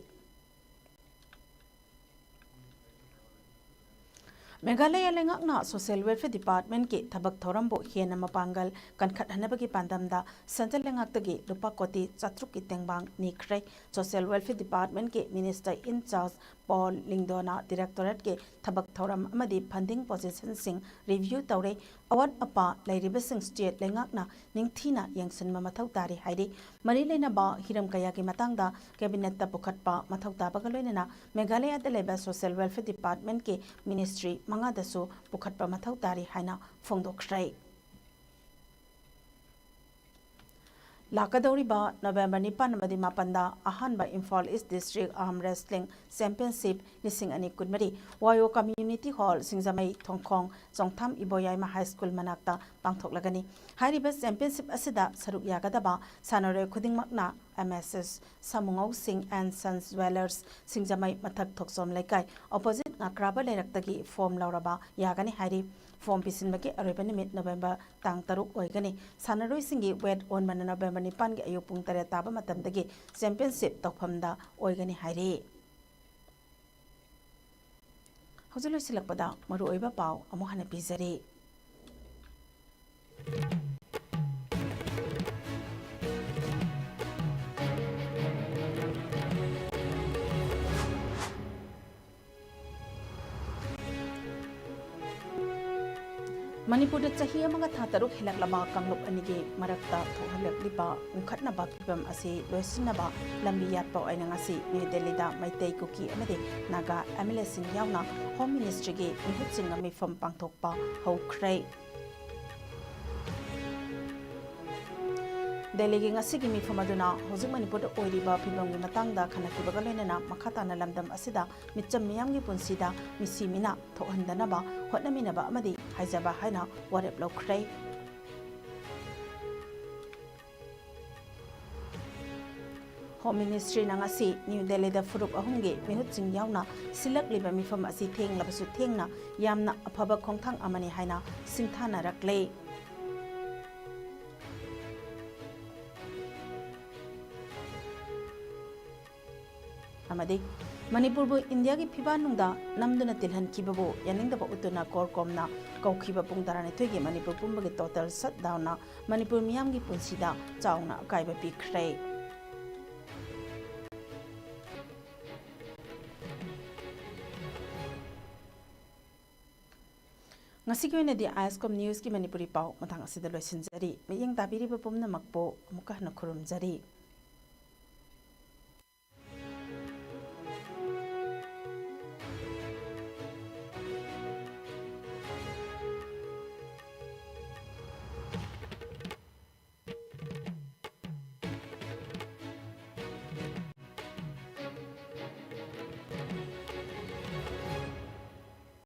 ꯃꯦꯘꯥꯂꯌꯥ ꯂꯩꯉꯥꯛꯅ ꯁꯣꯁꯤꯌꯦꯜ ꯋꯦꯜꯐꯤꯌꯔ ꯗꯤꯄꯥꯔꯠꯃꯦꯟꯠꯀꯤ ꯊꯕꯛ ꯊꯧꯔꯝꯕꯨ ꯍꯦꯟꯅ ꯃꯄꯥꯡꯒꯜ ꯀꯟꯈꯠꯍꯟꯅꯕꯒꯤ ꯄꯥꯟꯗꯝꯗ ꯁꯦꯟꯇ꯭ꯔꯦꯜ ꯂꯩꯉꯥꯛꯇꯒꯤ ꯂꯨꯄꯥ ꯀꯣꯇꯤ ꯆꯥꯇ꯭ꯔꯨꯛꯀꯤ ꯇꯦꯡꯕꯥꯡ ꯅꯤꯈ꯭ꯔꯦ꯫ ꯁꯣꯁꯤꯌꯦꯜ ꯋꯦꯜꯐꯤꯌꯔ ꯗꯤꯄꯥꯔꯠꯃꯦꯟꯠꯀꯤ ꯃꯤꯅꯤꯁꯇꯔ ꯏꯟ ꯆꯥꯔꯖ ꯄꯣꯜ ꯂꯤꯡꯗꯣꯅ ꯗꯤꯔꯦꯛꯇꯣꯔꯦꯠꯀꯤ ꯊꯕꯛ ꯊꯧꯔꯝ ꯑꯃꯗꯤ ꯐꯟꯗꯤꯡ ꯄꯣꯖꯤꯁꯟꯁꯤꯡ ꯔꯤꯚ꯭ꯌꯨ ꯇꯧꯔꯦ꯫ ꯑꯋꯥꯠ ꯑꯄꯥ ꯂꯩꯔꯤꯕꯁꯤꯡ ꯁ꯭ꯇꯦꯠ ꯂꯩꯉꯥꯛꯅ ꯅꯤꯡꯊꯤꯅ ꯌꯦꯡꯁꯤꯟꯕ ꯃꯊꯧ ꯇꯥꯔꯤ ꯍꯥꯏꯔꯤ꯫ ꯃꯔꯤ ꯂꯩꯅꯕ ꯍꯤꯔꯝ ꯀꯌꯥꯒꯤ ꯃꯇꯥꯡꯗ ꯀꯦꯕꯤꯅꯦꯠꯇ ꯄꯨꯈꯠꯄ ꯃꯊꯧ ꯇꯥꯕꯒ ꯂꯣꯏꯅꯅ ꯃꯦꯘꯥꯂꯌꯥꯗ ꯂꯩꯕ ꯁꯣꯁꯤꯌꯦꯜ ꯋꯦꯜꯐꯤꯌꯔ ꯗꯤꯄꯥꯔꯠꯃꯦꯟꯠꯀꯤ ꯃꯤꯅꯤꯁꯇ꯭ꯔꯤ ꯃꯉꯥꯗꯁꯨ ꯄꯨꯈꯠꯄ ꯃꯊꯧ ꯇꯥꯔꯤ ꯍꯥꯏꯅ ꯐꯣꯡꯗꯣꯛꯈ꯭ꯔꯦ꯫ ꯂꯥꯛꯀꯗꯧꯔꯤꯕ ꯅꯣꯕꯦꯝꯕꯔ ꯅꯤꯄꯥꯟ ꯑꯃꯗꯤ ꯃꯥꯄꯟꯗ ꯑꯍꯥꯟꯕ ꯏꯝꯐꯥꯜ ꯏꯁ ꯗꯤꯁꯇ꯭ꯔꯤꯛ ꯑꯥꯔꯝ ꯔꯦꯁꯂꯤꯡ ꯆꯦꯝꯄꯤꯌꯟꯁꯤꯞ ꯂꯤꯁꯤꯡ ꯑꯅꯤ ꯀꯨꯟꯃꯔꯤ ꯋꯥꯌꯣ ꯀꯝꯃ꯭ꯌꯨꯅꯤꯇꯤ ꯍꯣꯜ, ꯁꯤꯡꯖꯃꯩ, ꯊꯣꯡꯈꯣꯡ, ꯆꯣꯡꯊꯥꯝ ꯏꯕꯣꯌꯥꯏꯃ ꯍꯥꯏ ꯁ꯭ꯀꯨꯜ ꯃꯅꯥꯛꯇ ꯄꯥꯡꯊꯣꯛꯂꯒꯅꯤ꯫ ꯍꯥꯏꯔꯤꯕ ꯆꯦꯝꯄꯤꯌꯟꯁꯤꯞ ꯑꯁꯤꯗ ꯁꯔꯨꯛ ꯌꯥꯒꯗꯕ ꯁꯥꯟꯅꯔꯣꯏ ꯈꯨꯗꯤꯡꯃꯛꯅ ꯑꯦꯝ ꯑꯦꯁ ꯑꯦꯁ ꯁꯥꯃꯨꯉꯧ ꯁꯤꯡ ꯑꯦꯟ ꯁꯟꯁ ꯖꯨꯋꯦꯂꯔꯁ, ꯁꯤꯡꯖꯃꯩ ꯃꯊꯛ ꯊꯣꯛꯆꯣꯝ ꯂꯩꯀꯥꯏ, ꯑꯣꯄꯣꯖꯤꯠ ꯉꯥꯀ꯭ꯔꯥꯕ ꯂꯩꯔꯛꯇꯒꯤ ꯐꯣꯔꯝ ꯂꯧꯔꯕ ꯌꯥꯒꯅꯤ ꯍꯥꯏꯔꯤ꯫ ꯐꯣꯔꯝ ꯄꯤꯁꯤꯟꯕꯒꯤ ꯑꯔꯣꯏꯕ ꯅꯨꯃꯤꯠ ꯅꯣꯕꯦꯝꯕꯔ ꯇꯥꯡ ꯇꯔꯨꯛ ꯑꯣꯏꯒꯅꯤ꯫ ꯁꯥꯟꯅꯔꯣꯏꯁꯤꯡꯒꯤ ꯋꯦꯠ ꯑꯣꯟꯕꯅ ꯅꯣꯕꯦꯝꯕꯔ ꯅꯤꯄꯥꯟꯒꯤ ꯑꯌꯨꯛ ꯄꯨꯡ ꯇꯔꯦꯠ ꯇꯥꯕ ꯃꯇꯝꯗꯒꯤ ꯆꯦꯝꯄꯤꯌꯟꯁꯤꯞ ꯇꯧꯐꯝꯗ ꯑꯣꯏꯒꯅꯤ ꯍꯥꯏꯔꯤ꯫ ꯍꯧꯖꯤꯛ ꯂꯣꯏꯁꯤꯜꯂꯛꯄꯗ ꯃꯔꯨꯑꯣꯏꯕ ꯄꯥꯎ ꯑꯃꯨꯛ ꯍꯟꯅ ꯄꯤꯖꯔꯤ꯫ ꯃꯅꯤꯄꯨꯔꯗ ꯆꯍꯤ ꯑꯃꯒ ꯊꯥ ꯇꯔꯨꯛ ꯍꯦꯜꯂꯛꯂꯕ ꯀꯥꯡꯂꯨꯞ ꯑꯅꯤꯒꯤ ꯃꯔꯛꯇ ꯊꯣꯛꯍꯜꯂꯛꯂꯤꯕ ꯎꯪꯈꯠꯅꯕ ꯐꯤꯕꯝ ꯑꯁꯤ ꯂꯣꯏꯁꯤꯟꯅꯕ ꯂꯝꯕꯤ ꯌꯥꯠꯄ ꯑꯣꯏꯅ ꯉꯁꯤ ꯅ꯭ꯌꯨ ꯗꯦꯜꯂꯤꯗ ꯃꯩꯇꯩ, ꯀꯨꯀꯤ ꯑꯃꯗꯤ ꯅꯥꯒꯥ ꯑꯦꯝ ꯑꯦꯜ ꯑꯦꯁꯤꯡ ꯌꯥꯎꯅ ꯍꯣꯝ ꯃꯤꯅꯤꯁꯇ꯭ꯔꯤꯒꯤ ꯃꯤꯍꯨꯠꯁꯤꯡꯒ ꯃꯤꯐꯝ ꯄꯥꯡꯊꯣꯛꯄ ꯍꯧꯈ꯭ꯔꯦ꯫ ꯗꯦꯜꯂꯤꯒꯤ ꯉꯁꯤꯒꯤ ꯃꯤꯐꯝ ꯑꯗꯨꯅ ꯍꯧꯖꯤꯛ ꯃꯅꯤꯄꯨꯔꯗ ꯑꯣꯏꯔꯤꯕ ꯐꯤꯕꯝꯒꯤ ꯃꯇꯥꯡꯗ ꯈꯟꯅꯈꯤꯕꯒ ꯂꯣꯏꯅꯅ ꯃꯈꯥ ꯇꯥꯅ ꯂꯝꯗꯝ ꯑꯁꯤꯗ ꯃꯤꯆꯝ ꯃꯤꯌꯥꯝꯒꯤ ꯄꯨꯟꯁꯤꯗ ꯃꯤꯁꯤ ꯃꯤꯅꯥ ꯊꯣꯛꯍꯟꯗꯅꯕ ꯍꯣꯠꯅꯃꯤꯟꯅꯕ ꯑꯃꯗꯤ ꯍꯥꯏꯖꯕ ꯍꯥꯏꯅ ꯋꯥꯔꯦꯞ ꯂꯧꯈ꯭ꯔꯦ꯫ ꯍꯣꯝ ꯃꯤꯅꯤꯁꯇ꯭ꯔꯤꯅ ꯉꯁꯤ ꯅ꯭ꯌꯨ ꯗꯦꯜꯂꯤꯗ ꯐꯨꯔꯨꯞ ꯑꯍꯨꯝꯒꯤ ꯃꯤꯍꯨꯠꯁꯤꯡ ꯌꯥꯎꯅ ꯁꯤꯜꯂꯛꯂꯤꯕ ꯃꯤꯐꯝ ꯑꯁꯤ ꯊꯦꯡꯂꯕꯁꯨ ꯊꯦꯡꯅ ꯌꯥꯝꯅ ꯑꯐꯕ ꯈꯣꯡꯊꯥꯡ ꯑꯃꯅꯤ ꯍꯥꯏꯅ ꯁꯤꯡꯊꯥꯅꯔꯛꯂꯦ꯫ ꯑꯃꯗꯤ ꯃꯅꯤꯄꯨꯔꯕꯨ ꯏꯟꯗꯤꯌꯥꯒꯤ ꯐꯤꯕꯥꯟꯅꯨꯡꯗ ꯅꯝꯗꯨꯅ ꯇꯤꯜꯍꯟꯈꯤꯕꯕꯨ ꯌꯥꯅꯤꯡꯗꯕ ꯎꯠꯇꯨꯅ ꯀꯣꯔꯀꯣꯝꯅ ꯀꯧꯈꯤꯕ ꯄꯨꯡ ꯇꯔꯥꯅꯤꯊꯣꯏꯒꯤ ꯃꯅꯤꯄꯨꯔ ꯄꯨꯝꯕꯒꯤ ꯇꯣꯇꯦꯜ ꯁꯠꯗꯥꯎꯟꯅ ꯃꯅꯤꯄꯨꯔ ꯃꯤꯌꯥꯝꯒꯤ ꯄꯨꯟꯁꯤꯗ ꯆꯥꯎꯅ ꯑꯀꯥꯏꯕ ꯄꯤꯈ꯭ꯔꯦ꯫ ꯉꯁꯤꯒꯤ ꯑꯣꯏꯅꯗꯤ ꯑꯥꯏ ꯑꯦꯁ ꯀꯣꯝ ꯅ꯭ꯌꯨꯁꯀꯤ ꯃꯅꯤꯄꯨꯔꯤ ꯄꯥꯎ ꯃꯇꯥꯡ ꯑꯁꯤꯗ ꯂꯣꯏꯁꯤꯟꯖꯔꯤ꯫ ꯃꯤꯠꯌꯦꯡ ꯇꯥꯕꯤꯔꯤꯕ ꯄꯨꯝꯅꯃꯛꯄꯨ ꯑꯃꯨꯛꯀ ꯍꯟꯅ ꯈꯨꯔꯨꯝꯖꯔꯤ꯫